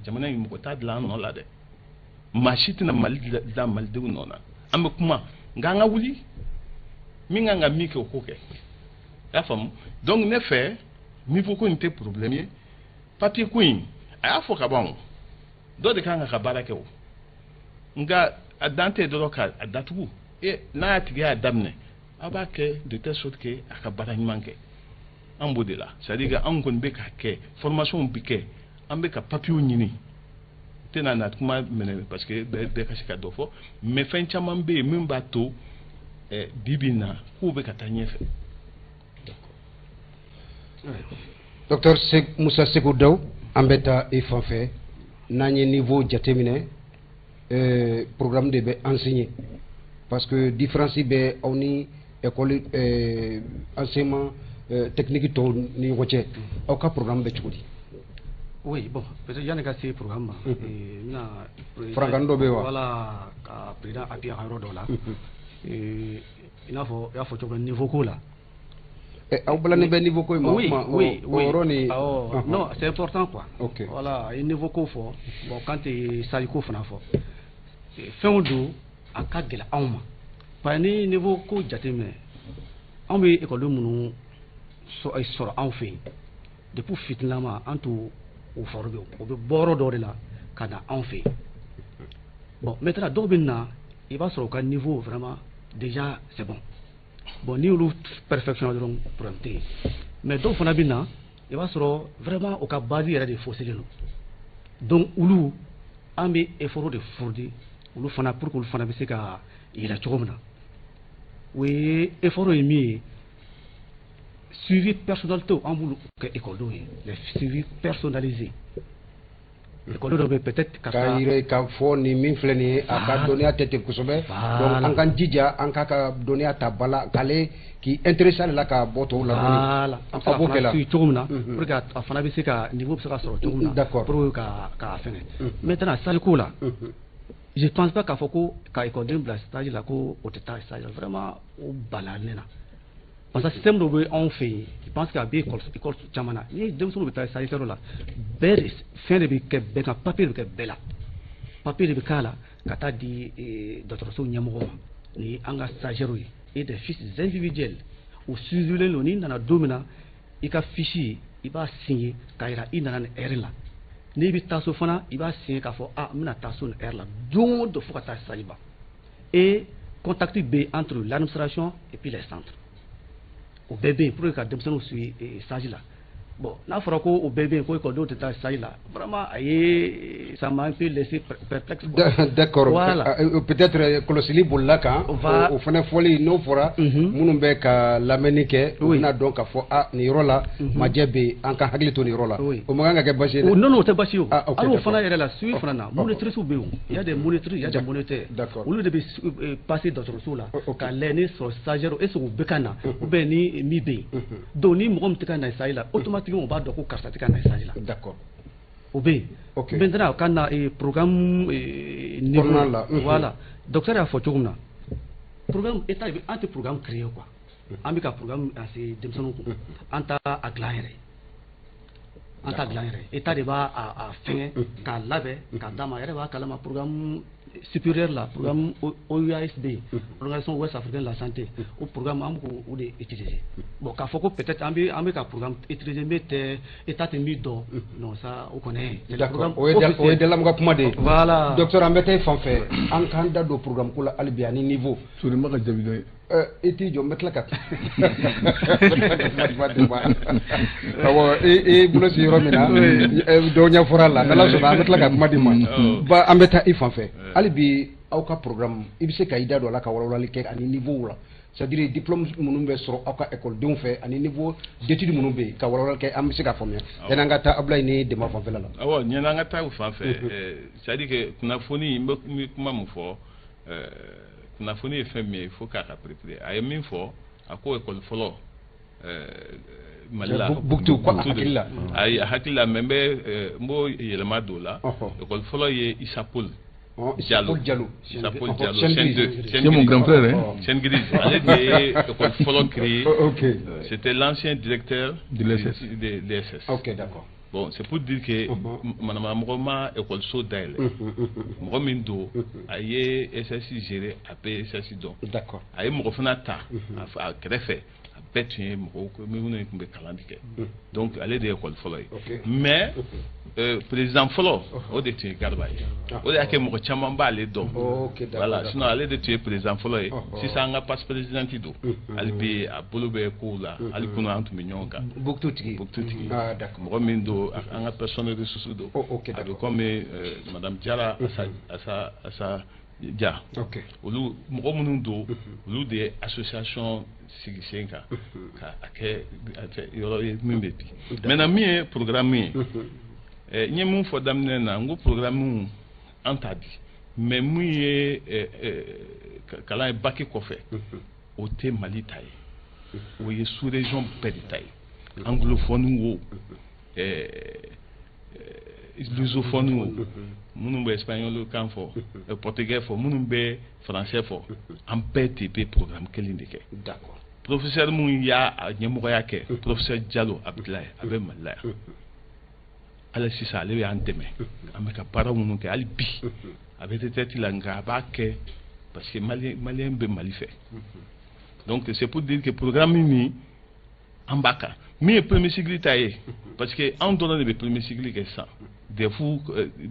jamana in, mɔgɔ t'a dilan an nɔ la dɛ. Maa si tɛna Mali dilan malidenw nɔ na. An bɛ kuma, nka an ka wuli, min kan ka min kɛ, o k'o kɛ, i y'a faamu? Donc ne fɛ, niveau ko in tɛ problème ye. Papier ko in, a y'a fɔ ka ban o, dɔ de kan ka baara kɛ o, nka a dan tɛ dɔrɔn ka a datugu. E n'a y'a tigi y'a daminɛ, aw b'a kɛ de telle sorte que a ka baara ɲuman kɛ. An b'o de la, c'est à dire que anw kɔni bɛ k'a kɛ, formation bɛ kɛ, an bɛ ka papiers ɲini. Tɛna na kuma minɛ, parce que bɛɛ ka se ka dɔ fɔ, mais fɛn caman bɛ yen min b'a to bi bi in na kow bɛ ka taa ɲɛfɛ. Docteur Musa Seku Daw, an bɛ taa i fan fɛ. N'an ye niveau jateminɛ, programme de bɛ enseigner, parce que différence bɛ aw ni école enseignement technique tɔw ni ɲɔgɔn cɛ. Aw ka programme bɛ cogo di? Oui, bon, peut-être yanni ka se programme ma, n bɛna Farankan dɔ bɛ yen wa? Voilà, ka président appuyer a ka yɔrɔ dɔ la. I n'a fɔ i y'a fɔ cogo min, niveau ko la. Aw balannen bɛ niveau ko in ma? Oui, oui, oui. O yɔrɔ ni Awɔ, non, c'est important quoi. Ok. Voilà, a ye niveau ko fɔ, bon, kan tɛ stage ko fana fɔ. Fɛnw don, a ka gɛlɛn anw ma. Parce que ni niveau ko jateminɛ, anw bɛ ekɔliden minnu sɔrɔ anw fɛ yen, depuis fitinilama an t'o o former, o bɛ bɔ yɔrɔ dɔ de la ka na anw fɛ yen. Bon, maintenant dɔw bɛ na, i b'a sɔrɔ u ka niveau vraiment déjà c'est bon. Bon, n'i y'olu perfectionner dɔrɔn, problème tɛ yen. Mais dɔw fana bɛ na, i b'a sɔrɔ vraiment u ka base yɛrɛ de faussé don. Donc olu, an bɛ effort de fournir olu fana pour que olu fana bɛ se ka yɛlɛ cogo min na. O ye effort ye min ye, suivi personnel tɛ, an b'olu kɛ ekɔlidenw ye, les suivis personnalisés. Ekɔliden dɔ bɛ yen peut-être K'a yira k'a fɔ nin min filɛ nin ye, a ka dɔnniya tɛ ten kosɛbɛ, donc an k'an jija an k'a ka dɔnniya ta ba la, k'ale k'i intéressé ale la ka bɔ tɔw la dɔɔni. Voilà, an bɛ se Aw b'o ka kɛ fana la. suivi cogo min na pour que a fana bɛ se ka niveau bɛ se ka sɔrɔ cogo min na. Pour que ka fɛngɛ. Maintenant stage ko la, je pense pas k'a fɔ ko ka ekɔliden bila stage la ko o tɛ taa stage la, vraiment o bala ne na. Parce que système dɔ bɛ anw fɛ yen, je pense que a bɛ école caman na, ni denmisɛnninw bɛ taa stage kɛyɔrɔ la, bɛɛ de fɛn de bɛ kɛ bɛɛ kan, papier de bɛ kɛ bɛɛ la, papier de bɛ k'a la ka taa di dɔgɔtɔrɔso ɲɛmɔgɔ ma. Nin ye an ka stagiaires ye et des fiches individuelles, o suivilen don. N'i nana don min na, i ka fiche i b'a signer k'a jira i nana nin heure la. N'i bɛ taa so fana, i b'a signer k'a fɔ ah, n bɛna taa so nin heure la don o don fo ka taa stage ban. Et contact bɛ yen entre l'administration et puis les centres, o bɛɛ bɛ yen pour que ka denmisɛnninw suivi stage la. Bon, n'a fɔra ko o bɛɛ bɛ yen, ko ekɔlidenw tɛ taa stage la, vraiment a ye ça m'a un peu laissé perplexe quoi. D'accord. Voilà. Peut-être kɔlɔsili bolila kan. O fana fɔli n'o fɔra, minnu bɛ ka lamɛnni kɛ, u bɛna dɔn k'a fɔ a nin yɔrɔ la majɛ bɛ yen, an ka hakili to nin yɔrɔ la. O man kan ka kɛ basi ye dɛ. Non, non, o tɛ basi ye o. Ah, ok, Hali o d'accord. fana yɛrɛ la, suivi fana na, monitrices bɛ yen o. Il y a des monitrices, il y a des moniteurs. Olu de bɛ passer dɔgɔtɔrɔso la k'a lajɛ ni sɔrɔ stagiaire est ce que u bɛ ka na ou bien ni min bɛ yen. Donc ni mɔgɔ min tɛ ka na stage la, automatiquement u b'a dɔn ko karisa tɛ ka na stage la. O bɛ yen. Maintenant ka na programme niveau Kɔnɔna la. Voilà, docteur y'a fɔ cogo min na, programme état bɛ, an tɛ programme créer quoi. An bɛ ka programme enseigner denmisɛnninw kun, an t'a a dilan yɛrɛ, an t'a dilan yɛrɛ, état de b'a a fɛngɛ k'a labɛn k'a d'a ma. A yɛrɛ b'a kalama, programme supérieur la, programme OUAS bɛ yen, Organisation Ouest Africaine de la Santé, o programme an bɛ k'o de utiliser. Bon, k'a fɔ ko peut-être an bɛ ka programme utiliser min tɛ état tɛ min dɔn, non, ça o kɔni c'est le programme O ye officiel. Dalamu ka kuma de ye. Voilà. Docteur, an bɛ taa i fan fɛ, an k'an da don programme ko la hali bi ani niveau. Sori ma ka jaabi dɔ ye. I t'i jɔ, n bɛ tila ka kuma di ma. Awɔ, i bolo si yɔrɔ min na, dɔw ɲɛfɔra a la, n'Ala sɔnna an bɛ tila ka kuma di ma. Ba, an bɛ taa i fan fɛ hali bi. Aw ka programme, i bɛ se ka i da don a la ka walawalali kɛ ani niveau la, c'est à dire diplôme minnu bɛ sɔrɔ aw ka ekɔlidenw fɛ ani niveau d'études minnu bɛ yen, ka walawalali kɛ, an bɛ se ka faamuya yanni an ka taa Abulayi ni Dema fanfɛla la. Awɔ, ɲɛna an ka taa o fan fɛ, c'est à dire que kunnafoni, n bɛ kuma min fɔ, kunnafoni ye fɛn min ye, il faut k'a ka préparer. A ye min fɔ, a ko école fɔlɔ Mali la. Buktu ko a hakili la. Ayi, a hakili la, mais n b'o yɛlɛma don o la. École fɔlɔ ye Issa Paul Issa Paul Diallo. Issa Paul Diallo, chaîne 2. C'est mon grand frère, hein. Chaîne grise, ale de ye école fɔlɔ créé. Ok. C'était l'ancien directeur de l'ESS. De l'ESS. Ok, d'accord. Bon, c'est pour dire que manamana ma école dayɛlɛ, mɔgɔ min don, a ye ESS gérer, a bɛ ESS dɔn. A ye mɔgɔ fana ta a kɛrɛfɛ, a bɛɛ tun ye mɔgɔw minnu tun bɛ kalan de kɛ. Donc ale de ye école fɔlɔ ye. Mais président fɔlɔ, o de tun ye Garba ye. O de y'a kɛ mɔgɔ caman b'ale dɔn. Voilà, sinon ale de tun ye président fɔlɔ ye. Sisan an ka passe présidente don. Hali bi a bolo bɛ kow la. Hali kunun an tun bɛ ɲɔgɔn kan. Buktu tigi. Buktu tigi. Ah, d'accord. Mɔgɔ min don, an ka personne ressource don. Oh, ok, A bɛ d'accord. comme madame Diarra, a sa Dia. Olu mɔgɔ minnu don, olu de ye association sigi sen kan ka a kɛ yɔrɔ ye min bɛ bi. Maintenant, min ye programme ye, n ye mun fɔ daminɛ na, n ko programme an t'a di, mais mun ye kalan ye bac kɔfɛ, o tɛ Mali ta ye, o ye sous région bɛɛ de ta ye, anglophone wo, lusophone wo, minnu bɛ espagnol kan fɔ, portugais fɔ, minnu bɛ français fɔ, an bɛɛ de bɛ programme kelen de kɛ. Professeur mun y'a ɲɛmɔgɔya kɛ, professeur Diallo Abdoulaye, a bɛ Mali la yan hali sisan. Ale y'an dɛmɛ, an bɛ ka baara minnu kɛ hali bi, a bɛ retraite la, nka a b'a kɛ parce que malien bɛ Mali fɛ. Donc c'est pour dire que programme nin, an b'a kan. Min ye premier cycle ta ye, parce que anw dɔrɔn de bɛ premier cycle kɛ sisan, DEF,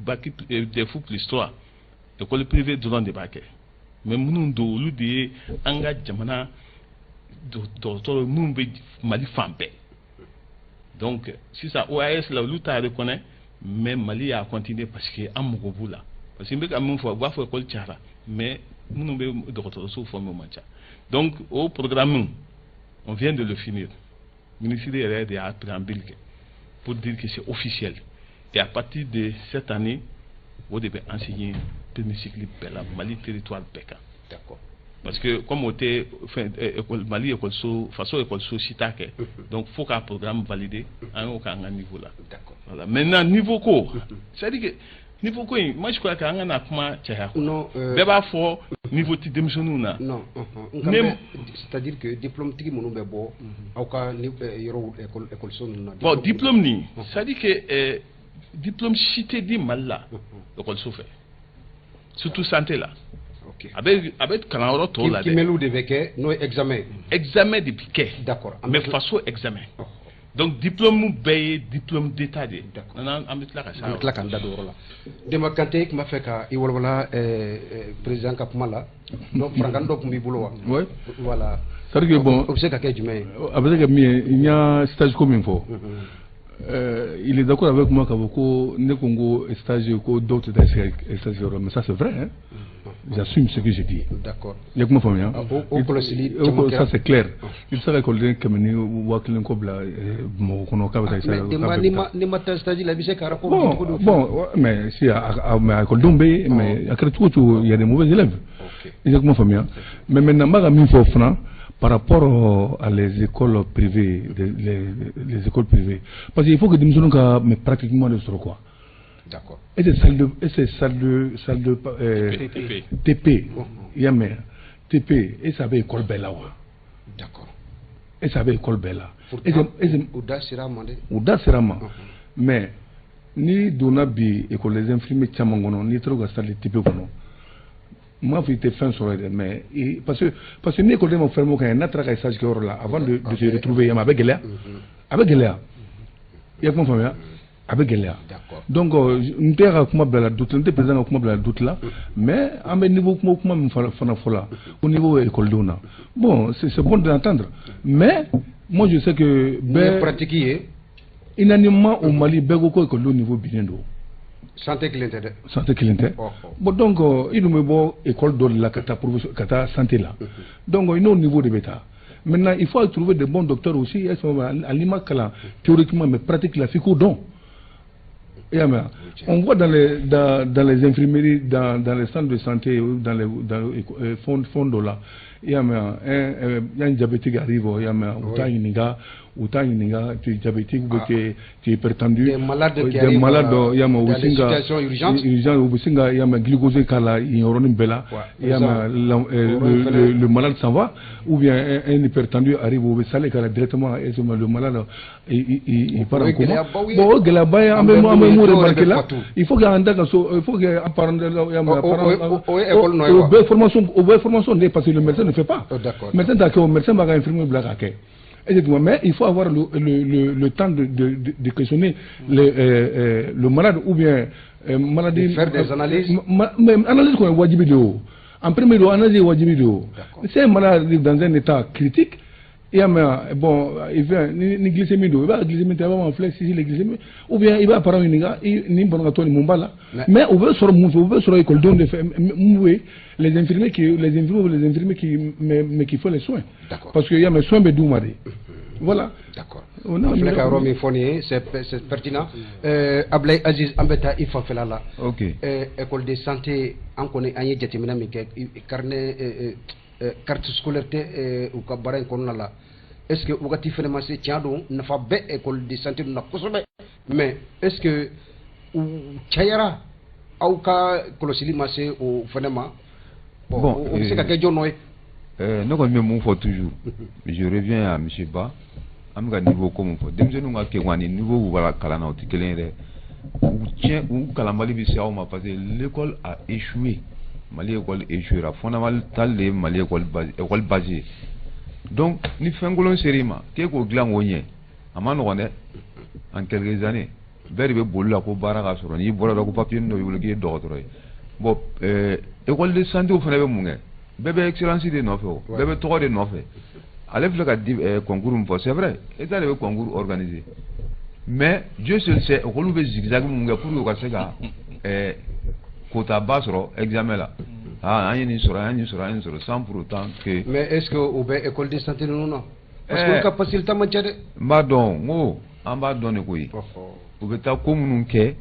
bac, DEF plus 3, école privée dɔrɔn de b'a kɛ. Mais minnu don, olu de ye an ka jamana dɔgɔtɔrɔ minnu bɛ Mali fan bɛɛ. Donc sisan OAS la, olu t'a reconnaît, mais Mali y'a continuer parce que an mago b'u la. Parce que n bɛ ka min fɔ, u b'a fɔ école cayara, mais minnu bɛ dɔgɔtɔrɔso former, o man ca. Donc o programme, on vient de le finir. Ministre yɛrɛ de y'a préambule kɛ pour dire que c'est officiel, et à partir de cette année, o de bɛ enseigner premier cycle bɛɛ la, Mali territoire bɛɛ kan. Parce que comme o tɛ fɛn école Mali école faso école si t'a kɛ, donc faut k'a programme valider, an y'o k'an ka niveau la. Voilà. Maintenant, niveau ko, c'est à dire que niveau ko in, moi je crois que an ka na kuma caya quoi. Non. Bɛɛ b'a fɔ niveau ti denmisɛnninw na. Non, ne, c'est à dire que diplôme tigi minnu bɛ bɔ aw ka yɔrɔw, école so ninnu na. Bon, diplôme nin, c'est à dire que diplôme si tɛ di Mali la école so fɛ, surtout santé la. A bɛ kalanyɔrɔ tɔw la dɛ. Kimɛliw de bɛ kɛ, n'o ye examen. Examen de bi kɛ. Mais faso examen. Donc diplôme bɛɛ ye diplôme d'état de ye. An bɛ tila ka An bɛ tila k'an da don o yɔrɔ la. Denba Kante tun b'a fɛ ka i walawala président ka kuma la. Donc farankan dɔ tun b'i bolo wa? Oui. Voilà. C'est à dire que bon. O bɛ se ka kɛ jumɛn ye? A bɛ se ka min ye, n y'a stage ko min fɔ. Il est d'accord avec moi k'a fɔ ko ne ko n ko stage ko dɔw tɛ taa stage yɔrɔ, mais ça c'est vrai, hein. J'assume ce que j'ai dit. I ye kuma faamuya? O kɔlɔsili caman kɛra. Ça c'est clair. I bɛ se ka ekɔliden 101 000 kɔ bila Bamakɔ kɔnɔ k'a bɛ taa stage. Mais n'i ma taa stage la, i bɛ se ka rapport di cogo di? Bon, mais si mais ekɔlidenw bɛ yen, mais a kɛra cogo o cogo, il y a des mauvais élèves. I ye kuma faamuya? Mais maintenant, n b'a ka min fɔ fana par rapport à les écoles privées, les écoles privées, parce qu'il faut que denmisɛnninw ka mais pratiquement de sɔrɔ quoi. Et c'est salle de, et c'est salle de TP. TP. I y'a mɛn, TP, et ça bɛ école bɛɛ la wa? Et ça bɛ école bɛɛ la. U da sera a ma dɛ. U da sera a ma. Mais n'i donna bi école des infirmiers caman kɔnɔ, n'i taara u ka salle de TP kɔnɔ, n m'a fɔ i tɛ fɛn sɔrɔ yen dɛ, mais parce que ni école ma fermer o kan, n'a taara ka stage kɛ yɔrɔ la, avant de se retrouver yen, a bɛ gɛlɛya. A bɛ gɛlɛya. I ye kuma faamuya? A bɛ gɛlɛya. Donc n tɛ ka kuma bila la doute la, n tɛ président ka kuma bila la doute la, mais an bɛ niveau kuma min fana fɔ la, ko niveau écoledenw na, bon, c'est bon d'entendre, mais moi je sais que bɛɛ pratique ye. Unanimement au Mali, bɛɛ ko ko écoledenw niveau binnen don. Santé kelen tɛ dɛ. Santé kelen tɛ. Bon, donc i dun bɛ bɔ école dɔ de la ka taa professeur ka taa santé la, donc i n'o niveau de bɛ taa. Maintenant, il faut trouver de bons docteurs aussi. Est-ce que hali ma kalan théoriquement, mais pratique la, f'i k'o dɔn. I y'a mɛn, on voit dans les infirmeries, dans les centres de santé, dans les fonds dɔ la, i y'a mɛn, un diabétique arrive, i y'a mɛn, u t'a ɲininka, u t'a ɲininka tu es diabétique ou bien tu es hypertendu. Des malades qui des malades, i y'a mɛn, u bɛ sin ka situations urgentes. Urgent, u bɛ sin ka, i y'a mɛn, glucose k'a la yen yɔrɔnin bɛɛ la, i y'a mɛn, le malade s'en va. Ou bien un hypertendu arrive, u bɛ sale k'a la directement et le malade il part en coma. Bon, o gɛlɛyaba ye, an bɛ mun remarquer la, il faut que an da ka so, il faut que an parents, i y'a mɛn, o ye école nɔ ye. O bɛɛ formation, o bɛɛ formation de ye, parce que le médecin ne fait pas. Médecin t'a kɛ, o médecin b'a ka infirmier bila k'a kɛ. Mais il faut avoir le temps de questionner le malade ou bien maladie. De faire des analyses. Mais analyse kɔni ye wajibi de o. En premier lieu, analyse ye wajibi de o. Si un malade arrive dans un état critique, I y'a mɛn? Bon, i fɛn ni glycémie don, i b'a glycémie ta, i b'a ma filɛ si les glycémie, ou bien i b'a parent ɲininka nin banabagatɔ nin, mun b'a la. Mais u bɛ sɔrɔ mun fɛ? U bɛ sɔrɔ école de fɛ. Mun bɛ les infirmiers qui les infirmiers les infirmiers qui mais qui font les soins, parce que i y'a mɛn, soins bɛ d'u ma de, voilà. D'accord, an filɛ ka yɔrɔ min fɔ nin ye, c'est pertinent. Ablaye Aziz, an bɛ taa i fanfɛla la. Ok. École de santé, an kɔni an ye jateminɛ min kɛ, carnet, carte scolaire tɛ u ka baara in kɔnɔna la. Est ce que wagati fɛnɛ ma se? Tiɲɛ don, nafa bɛ école de santé ninnu na kosɛbɛ, mais est ce que u cayara? Aw ka kɔlɔsili ma se o fɛnɛ ma? Bon, o bɛ se ka kɛ jɔn nɔ ye? Ne kɔni bɛ mun fɔ toujours, je reviens à monsieur Ba. An bɛ ka niveau ko mun fɔ, denmisɛnninw ka kekun ani niveau b'u kalan na, o tɛ kelen ye dɛ. U tiɲɛ, u kalanbali bɛ se aw ma, parce que l'école a échoué. Mali école échouera fondamental de ye Mali école base, école base ye. Donc ni fɛn kolon ser'i ma k'e k'o dilan k'o ɲɛ, a ma nɔgɔn dɛ. En quelques années, bɛɛ de bɛ boli la ko baara ka sɔrɔ. N'i bɔra dɔrɔn ko papier dɔ b'i bolo k'i ye dɔgɔtɔrɔ ye. Bon, école de santé fana bɛ mun kɛ? Bɛɛ bɛ excellence de nɔfɛ, o bɛɛ bɛ tɔgɔ de nɔfɛ. Ale filɛ ka di concours min fɔ, c'est vrai, état de bɛ concours organiser, mais Dieu seul sait école bɛ zigzag mun kɛ pour que u ka se ka quota ba sɔrɔ examen la. Ah, an ye nin sɔrɔ, an ye nin sɔrɔ, an ye nin sɔrɔ, sans pour autant que. Mais est ce que o bɛ école de santé ninnu na? Parce que olu ka facilité man ca dɛ. N b'a dɔn, n ko an b'a dɔn de koyi. U bɛ taa ko minnu kɛ,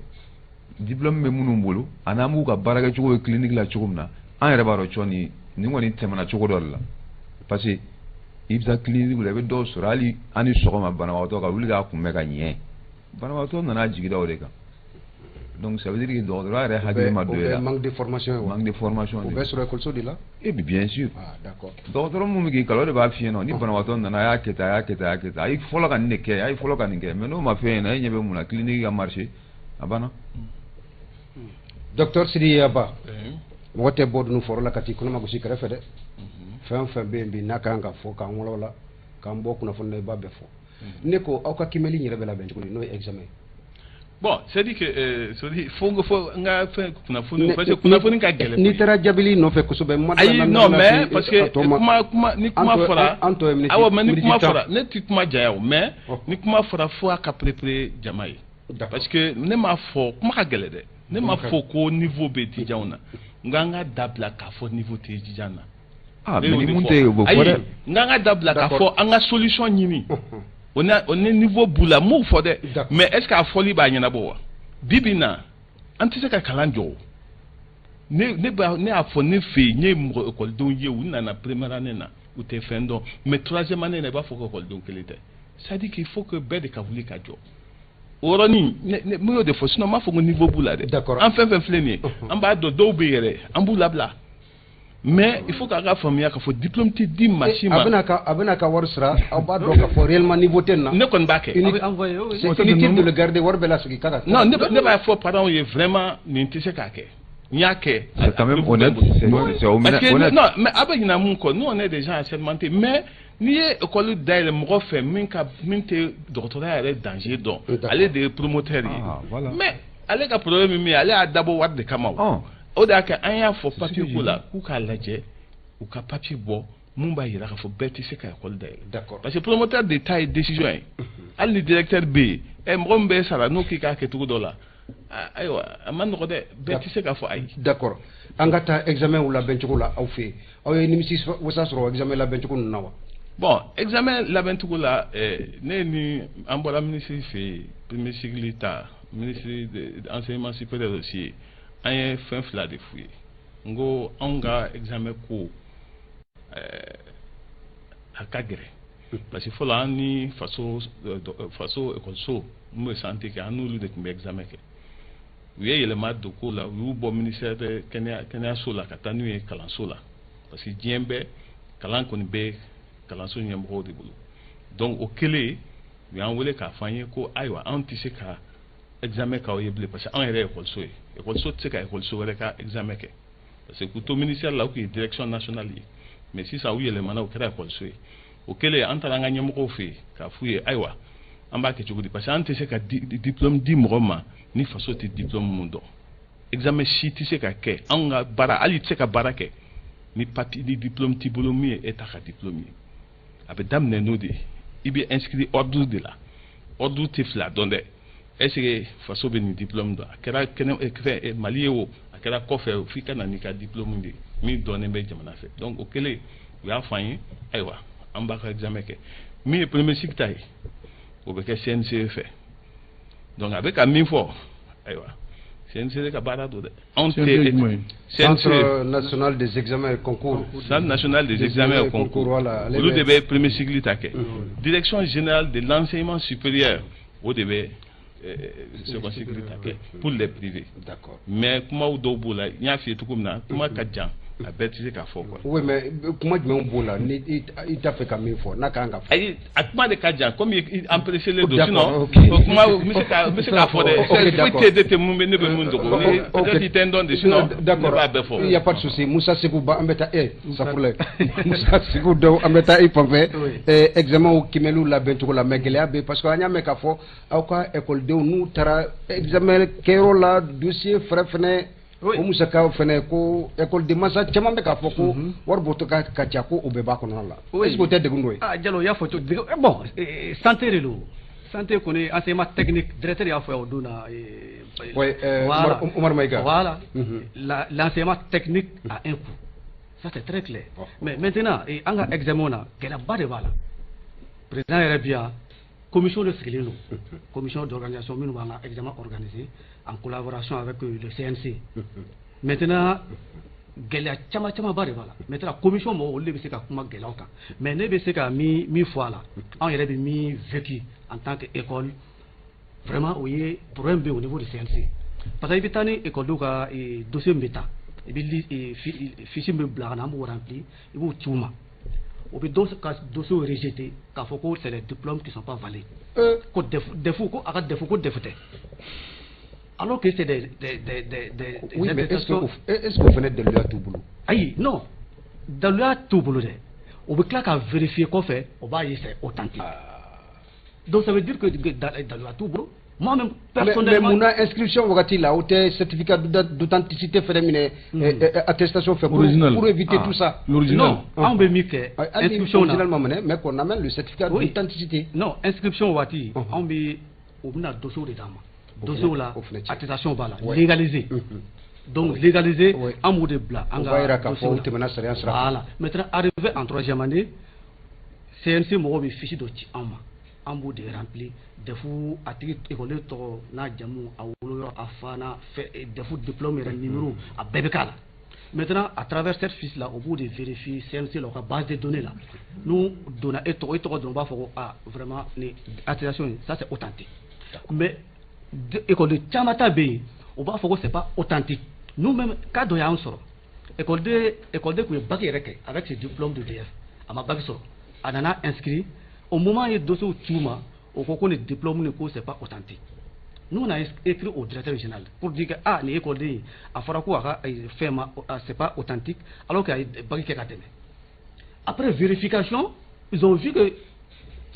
diplôme bɛ minnu bolo, ani an b'u ka baarakɛcogo ye clinique la cogo min na, an yɛrɛ b'a dɔn cɔ nin kɔni tɛmɛna cogo dɔ de la. Parce que i bɛ taa clinique la, i bɛ dɔw sɔrɔ, hali an ni sɔgɔma, banabagatɔ ka wuli k'a kunbɛn ka ɲɛ, banabagatɔ nana jigi da o de kan. Donc ça veut dire que dɔgɔtɔrɔya yɛrɛ hakili ma don e la. Manque de formation ye wa? Manque de formation. O bɛ sɔrɔ école de la. Eh bien sûr. Ah, d'accord. Dɔgɔtɔrɔ mun bɛ k'i kalan, o de b'a f'i ɲɛna ni banabagatɔ nana, a y'a kɛ tan, a y'a kɛ tan, a y'a kɛ tan, a ye fɔlɔ ka nin de kɛ, a ye fɔlɔ ka nin kɛ. Mais n'o ma f'e ɲɛna, e ɲɛ bɛ mun na? Clinique ka marché, a banna. Docteur Sidi Yaba, mɔgɔ tɛ bɔ dun foro la ka t'i kɔnɔma gosi kɛrɛfɛ dɛ. Fɛn o fɛn bɛ yen bi n'a ka kan ka fɔ k'an wala k'an bɔ kunnafoni na, i b'a bɛɛ fɔ. Ne ko aw ka kimɛli yɛrɛ bɛ labɛn cogo di, n'o ye examen? Bon, c'est à dire que c'est à dire fo n ka fɛn kunnafoni, parce que kunnafoni ka gɛlɛn. N'i taara jaabili nɔfɛ kosɛbɛ. Ayi, non, mais parce que kuma ni kuma fɔra, an tɔ ye miniti. Awɔ, mais ni kuma fɔra, ne ti kuma janya o, mais ni kuma fɔra, fo a ka préparer jama ye, parce que ne m'a fɔ, kuma ka gɛlɛn dɛ. Ne m'a fɔ ko niveau bɛ étudiant na. N k'an ka dabila k'a fɔ niveau tɛ étudiant na. Ah, mais ni mun tɛ yen, o bɛ fɔ dɛ. Ayi, n k'an ka dabila k'a fɔ an ka solution ɲini. O ni niveau b'u la, m'o fɔ dɛ, mais est ce que a fɔli b'a ɲɛnabɔ wa? Bi bi in na, an tɛ se ka kalan jɔ o. Ne b'a ne y'a fɔ, ne fɛ yen, n ye mɔgɔ ekɔlidenw ye, u nana première année na, u tɛ fɛn dɔn, mais troisième année na, i b'a fɔ ko ekɔlidenw kelen tɛ. C'est à dire qu'il faut que bɛɛ de ka wuli ka jɔ o yɔrɔnin. Ne n y'o de fɔ, sinon n m'a fɔ ko niveau b'u la dɛ. An fɛn fɛn filɛ nin ye, an b'a dɔn dɔw bɛ yɛrɛ, an b'u labila, mais il faut k'a ka faamuya k'a fɔ diplôme tɛ di maa si ma. A bɛna ka wari sara, aw b'a dɔn k'a fɔ réellement niveau tɛ nin na. Ne kɔni b'a kɛ. C'est inutile de le garder, wari bɛɛ lasegin k'a ka. Non, ne b'a fɔ parents ye vraiment, nin tɛ se k'a kɛ, n y'a kɛ. C'est quand même honnête, c'est honnête. Parce que non, mais a bɛ ɲinɛ mun kɔ, nous on est des gens assermentés, mais n'i ye école dayɛlɛ mɔgɔ fɛ min ka min tɛ dɔgɔtɔrɔya yɛrɛ danger dɔn, ale de ye promoteur ye, mais ale ka problème min ye, ale y'a dabɔ wari de kama. O de y'a kɛ an y'a fɔ papier ko la, k'u k'a lajɛ, u ka papier bɔ mun b'a yira k'a fɔ bɛɛ tɛ se ka école dayɛlɛ. Parce que promoteur de ta ye décision ye, hali ni directeur bɛ yen, ɛ mɔgɔ min bɛ sara n'o k'i k'a kɛ cogo dɔ la, ayiwa, a ma nɔgɔ dɛ, bɛɛ tɛ se k'a fɔ ayi. D'accord, an ka taa examen labɛncogo la aw fɛ yen. Aw ye nimisi wasa sɔrɔ examen labɛncogo ninnu na wa? Bon, examen labɛncogo la, ne ni an bɔra ministre fɛ yen, premier cycle ta, ministre de enseignement supérieur aussi, an ye fɛn fila de f'u ye. N ko anw ka examen ko a ka gɛlɛn, parce que fɔlɔ, an ni faso ekɔliso mun bɛ santé kɛ, an n'olu de tun bɛ examen kɛ. U ye yɛlɛma don ko la, u y'u bɔ ministère de kɛnɛya kɛnɛyaso la ka taa n'u ye kalanso la, parce que diɲɛ bɛɛ kalan kɔni bɛ kalanso ɲɛmɔgɔw de bolo. Donc o kɛlen, u y'an wele k'a fɔ an ye ko ayiwa, anw tɛ se ka examen k'aw ye bilen, parce que anw yɛrɛ ye ekɔliso ye, ekɔliso tɛ se ka ekɔliso wɛrɛ ka examen kɛ, parce que k'u to ministère la, u tun ye direction nationale ye, mais sisan u yɛlɛmana, u kɛra ekɔliso ye. O kɛlen, an taara an ka ɲɛmɔgɔw fɛ yen k'a f'u ye ayiwa, an b'a kɛ cogo di? Parce que an tɛ se ka diplôme di mɔgɔ ma ni faso tɛ diplôme mun dɔn. Examen si tɛ se ka kɛ anw ka baara, hali i tɛ se ka baara kɛ ni papier ni diplôme t'i bolo min ye état ka diplôme ye. A bɛ daminɛ n'o de ye. I bɛ inscrit ordre de la. Ordre tɛ fila dɔn dɛ. Est ce que faso bɛ nin diplôme dɔn? A kɛra kɛnɛ fɛn Mali ye o, a kɛra kɔfɛ o, f'i ka na n'i ka diplôme de ye min dɔnnen bɛ jamana fɛ. Donc o kɛlen, u y'a fɔ an ye, ayiwa, an b'a ka examen kɛ. Min ye premier cycle ta ye, o bɛ kɛ CNCE fɛ. Donc a bɛ ka min fɔ, ayiwa, CNCE ka baara don dɛ. Anw tɛ. Centre national des examens et concours. Centre national des examens et concours. Voilà. Olu de bɛ premier cycle ta kɛ. Direction générale de l'enseignement supérieur, o de bɛ second cycle ta kɛ pour les privés. D'accord. Mais kumaw dɔw b'o la, n y'a f'i ye cogo min na, kuma ka jan, a bɛɛ tɛ se ka fɔ quoi. Oui, mais kuma jumɛn b'o la ni i t'a fɛ ka min fɔ n'a kan ka fɔ? Ayi, a kuma de ka jan, komi i empressé len don, sinon kuma n bɛ se k'a fɔ dɛ. Foyi tɛ ne tɛ mun bɛ ne bɛ mun dogo ni peut-être i tɛ n dɔn de, sinon ne b'a bɛɛ fɔ. Il y a pas de souci. Musa Segu Ba, an bɛ taa safurulayi, Musa Segu Daw, an bɛ taa i fan fɛ. Examen kimɛliw labɛn cogo la, mais gɛlɛya bɛ yen, parce que an y'a mɛn k'a fɔ aw ka ekɔlidenw n'u taara examen kɛyɔrɔ la, dossier fɛrɛ fɛnɛ, o musakaw fɛnɛ, ko ekɔliden mansa caman bɛ k'a fɔ ko wari bɔtɔ ka ca, ko o bɛɛ b'a kɔnɔna la. Est ce que o tɛ degun dɔ ye? Ah Jalo, i y'a fɔ cogo, bon, santé de don. Santé kɔni, enseignement technique directeur y'a fɔ o don na. Oui, voilà. Omar Maïga. Voilà. L'enseignement technique a un coût. Ça, c'est très clair. Oh. Mais maintenant, an ka examen na, gɛlɛyaba de b'a la. Président yɛrɛ bi yan, commission de sigilen don. Commission d'organisation minnu b'an ka examen organiser en collaboration avec le CNC. Maintenant, gɛlɛya caman camanba de b'a la. Maintenant, commission mɔgɔw, olu de bɛ se ka kuma gɛlɛyaw kan. Mais ne bɛ se ka min fɔ a la, anw yɛrɛ bɛ min vécu en tant que école, vraiment, o ye problème bɛ au niveau du CNC. Parce que i bɛ taa ni école ka dossier min bɛ taa, i bɛ fiche min bɛ bila ka na, an b'o remplir, i b'o ci u ma. O bɛ dɔw ka dossier rejeté k'a fɔ ko c'est les diplômes qui sont pas valides. Ko DEF, ko a ka DEF, ko DEF tɛ. Alors que c'est des Oui, mais est-ce que o fana daluya t'u bolo? Ayi, non. Daluya t'u bolo dɛ. O bɛ tila ka vérifier kɔfɛ, o b'a ye c'est authentique. Donc ça veut dire que daluya t'u bolo. Moi-même, personnellement. Mais mun na inscription wagati la, o tɛ certificat d'authenticité fɛnɛ minɛ, attestation fɛ pour éviter tout ça? L'original. Non, anw bɛ min kɛ inscription na. Original ma minɛ, mais qu'on amène le certificat d'authenticité. Non, inscription waati, anw bɛ, u bɛna dossier de d'an ma. Dossier la, attestation b'a la, légalisé. Donc légalisé, an b'o de bila an ka. O b'a yira k'a fɔ u tɛmɛna sariya sira fɛ. Voilà. Maintenant, arrivé en troisième année, CNC mɔgɔw bɛ fiche dɔ ci an ma. An b'o de remplir. DEF, a tigi ekɔliden tɔgɔ n'a jamu, a woloyɔrɔ, a fa n'a fɛ, DEF diplôme yɛrɛ numéro, a bɛɛ bɛ k'a la. Maintenant, à travers cette fiche là, o b'o de vérifier CNC la, u ka base de données la. N'u donna e tɔgɔ, e tɔgɔ dɔrɔn, u b'a fɔ ko ah, vraiment, ni attestation in, ça c'est authentique. Mais ekɔliden caman ta bɛ yen, u b'a fɔ ko c'est pas authentique. Nous même, cas dɔ y'an sɔrɔ, ekɔliden tun ye bac yɛrɛ kɛ avec ce diplôme de DEF, a ma bac sɔrɔ, a nana inscrit. Au moment ye dossier ci u ma, o ko ko nin diplôme nin, ko c'est pas authentique. Nous, on a écrit au directeur général pour dire que ah, nin ekɔliden in, a fɔra ko a ka fɛn ma, c'est pas authentique, alors que a ye bac kɛ ka tɛmɛ. Après vérification, ils ont vu que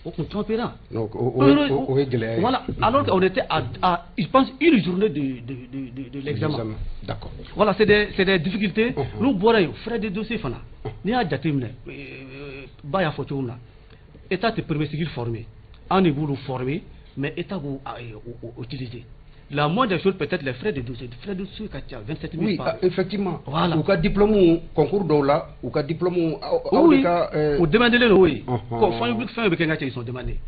o kun trompera. Donc o ye gɛlɛya ye. Voilà, alors qu'on était à, je pense, une journée de l'examen. D'accord. Voilà, c'est des difficultés. N'u bɔra yen, frais de dossier fana, n'i y'a jateminɛ, ba y'a fɔ cogo min na, État tɛ premier cycle formé, an de b'olu former, mais État b'o utiliser. La moindre des choses, peut-être les frais de dossier, frais de dossier ka ca, 27 000. Oui, effectivement. Voilà. U ka diplôme, concours dɔw la, u ka diplôme, aw de ka. O demandé don, oui. Ko fɛn fɛn bɛ kɛ n ka cɛ, ils sont demandés.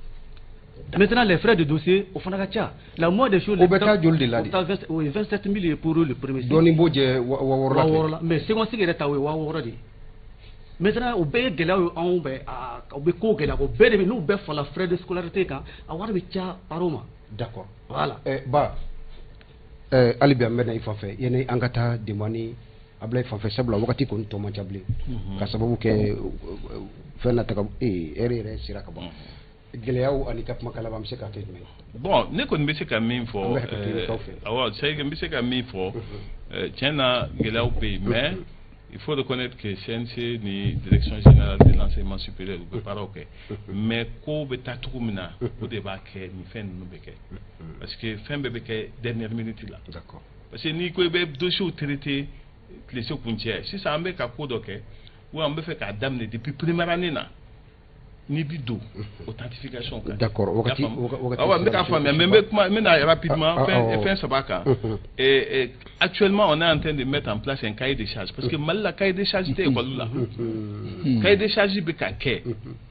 Maintenant, les frais de dossier, o fana ka ca. La moindre des choses. O bɛ taa joli de la de? Oui, 27 000 pour le premier cycle. Dɔɔnin b'o jɛ 6000 la. 6000 la, mais second cycle yɛrɛ ta, o ye 6000 de ye. Maintenant, o bɛɛ ye gɛlɛyaw ye anw bɛ, o bɛ ko gɛlɛya, o bɛɛ de bɛ n'u bɛɛ fara frais de scolarité kan, a wari bɛ caya par ma. D'accord. Voilà. Ba, hali bi an bɛ na i fan fɛ, yanni an ka taa Demani Abulayi fan fɛ, sabula wagati kɔni tɔ man ca bilen, ka sababu kɛ fɛn na taga heure yɛrɛ sera ka ban. Gɛlɛyaw ani ka kumakan laban bɛ se ka kɛ jumɛn ye? Bon, ne kɔni bɛ se ka min fɔ, An bɛ hakɛ to ɲini k'aw fɛ. Awɔ, c'est que n bɛ se ka min fɔ, tiɲɛ na, gɛlɛyaw bɛ yen, mais il faut reconnaître que CNC ni direction générale de l'enseignement supérieur, u bɛ baaraw kɛ, mais ko bɛ taa cogo min na, o de b'a kɛ nin fɛn ninnu bɛ kɛ, parce que fɛn bɛɛ bɛ kɛ dernière minute la. Parce que n'i ko i bɛ dossier traiter tile se kuncɛ, sisan an bɛ ka ko dɔ kɛ ou an bɛ fɛ k'a daminɛ depuis première année na. N'i bi don, authentification ka. D'accord, wagati wagati. Awɔ, n bɛ k'a faamuya, mais n bɛ kuma, n bɛna rapidement fɛn saba kan. Et actuellement, on est en train de mettre en place un cahier de charge, parce que Mali la, cahier de charge tɛ école la. Cahier de charge bɛ ka kɛ,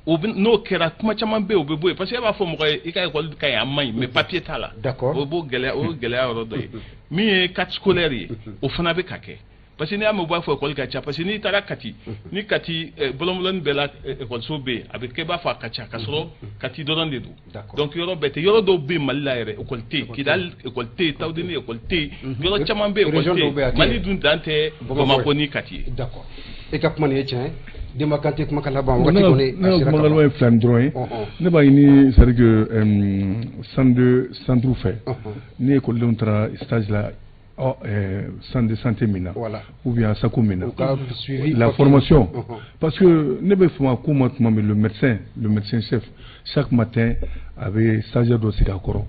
o bɛ n'o kɛra, kuma caman bɛ yen, o bɛ bɔ yen, parce que e b'a fɔ mɔgɔ ye i ka école ka ɲi, a man ɲi, mais papier t'a la. O b'o gɛlɛya, o ye gɛlɛya yɔrɔ dɔ ye. Min ye carte scolaire ye, o fana bɛ ka kɛ, parce que n'i y'a mɛn u b'a fɔ école ka ca, parce que n'i taara Kati, ni Kati bɔlɔnbɔlɔnni bɛɛ la école bɛ yen, a bɛ kɛ i b'a fɔ a ka ca, ka sɔrɔ Kati dɔrɔn de don. Donc yɔrɔ bɛɛ tɛ, yɔrɔ dɔw bɛ yen Mali la yɛrɛ, école tɛ yen. Kidali, école tɛ yen. Tawudeni, école tɛ yen. Yɔrɔ caman bɛ yen, école tɛ yen. Mali dun dan tɛ Bamakɔ ni Kati ye. D'accord, e ka kuma nin ye tiɲɛ ye. Denba Kante, kuma ka laban, wagati kɔni. Ne ka kuma laban ye fila dɔrɔn ye. Ne b'a ɲini, c'est à dire que centre de centre fɛ, ni ekɔlidenw taara stage la, oh, centre de santé min na, ou bien SACO min na, la formation, parce que ne bɛ fama ko ma tuma min, le médecin chef, chaque matin a bɛ stagiaire dɔ sigi a kɔrɔ,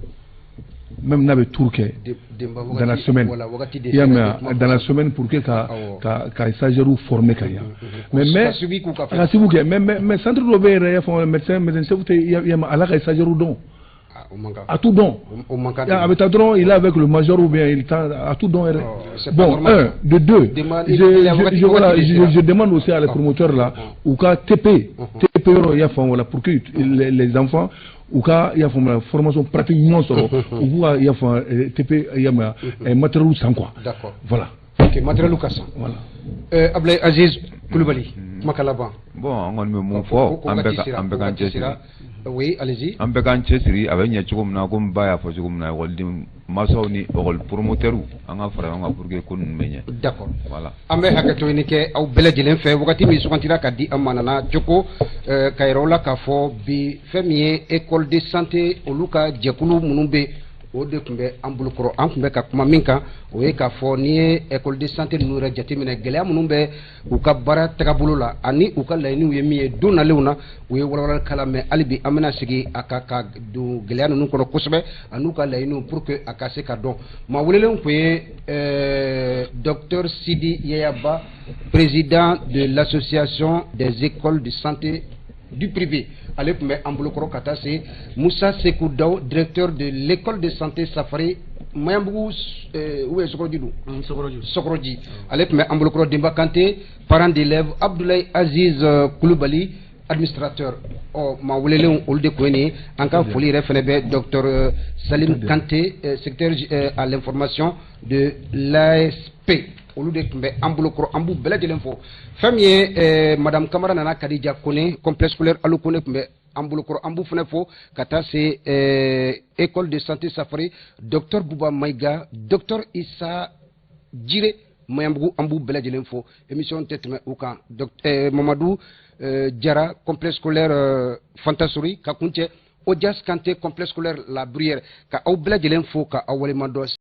même n'a bɛ tour kɛ dans la semaine, i y'a mɛn, dans la semaine, pour que ka stagiaire former ka ɲa. Mais ka suivi kɛ, mais centre dɔ bɛ yɛrɛ, i y'a fɔ médecin chef tɛ, i y'a mɛn, ala ka stagiaire dɔn, a tout dɔn, a bɛ taa dɔrɔn, il est avec le major ou bien il taa a tout dɔn yɛrɛ. Bon, un de deux, je voilà, je demande aussi à les promoteurs là, u ka TP yɔrɔ, i y'a faamu, wala pour que les enfants u ka, i y'a faamu, formation pratique ɲuman sɔrɔ, u k'u ka, i y'a faamu, TP, i y'a mɛn, matériel san quoi. Voilà. Ok, matériel ka san. Voilà. Ablaye Aziz Kulubali, kuma ka laban. Bon, an kɔni bɛ mun fɔ, an bɛɛ k'an cɛsiri. Oui, allez-y. An bɛɛ k'an cɛsiri, a bɛ ɲɛ cogo min na, komi ba y'a fɔ cogo min na, ekɔliden mansaw ni école promoteur, an ka fara ɲɔgɔn kan pour que ko ninnu bɛ ɲɛ. Voilà. An bɛ hakɛto ɲini kɛ aw bɛɛ lajɛlen fɛ. Wagati min sugantira ka di an ma nana cogo ka yɛrɛ la k'a fɔ bi, fɛn min ye école de santé, olu ka jɛkulu minnu bɛ, o de tun bɛ an bolokɔrɔ. An tun bɛ ka kuma min kan, o ye k'a fɔ n'i ye école de santé ninnu yɛrɛ jateminɛ, gɛlɛya minnu bɛ u ka baara tagabolo la ani u ka laɲiniw ye min ye don nalenw na, u ye walawalali kala. Mais hali bi an bɛna sigi a kan ka don gɛlɛya ninnu kɔnɔ kosɛbɛ ani u ka laɲiniw, pour que a ka se ka dɔn. Maa welelen tun ye docteur Sidi Yayaba, président de l'association des écoles de santé du privé, ale tun bɛ an bolokɔrɔ, ka taa se Musa Seku Daw, directeur de l'école de santé Safari Mayanbugu ou bien Sokoroji don, Sokoroji, ale tun bɛ an bolokɔrɔ. Denba Kante, parent d'élève, Abdoulaye Aziz Kulubali, administrateur. Ɔ, maa welelenw, olu de tun ye nin ye. An ka foli yɛrɛ fana bɛ docteur Salim Kante, secrétaire à l'information de l'ASP. Olu de tun bɛ an bolokɔrɔ, an b'u bɛɛ lajɛlen fo. Fɛn min ye madame Kamara Nana Kadija Kone, complexe scolaire Alu Kone, tun bɛ an bolokɔrɔ, an b'u fana fo, ka taa se école de santé Safari, docteur Buba Mayiga, docteur Issa Jire Mayanbugu, an b'u bɛɛ lajɛlen fo. Émission tɛ tɛmɛ u kan. Mamadu Jara, complexe scolaire Fantasori, ka kuncɛ Odias Kante, complexe scolaire La Bruyère, ka aw bɛɛ lajɛlen fo ka aw waleɲuman dɔn.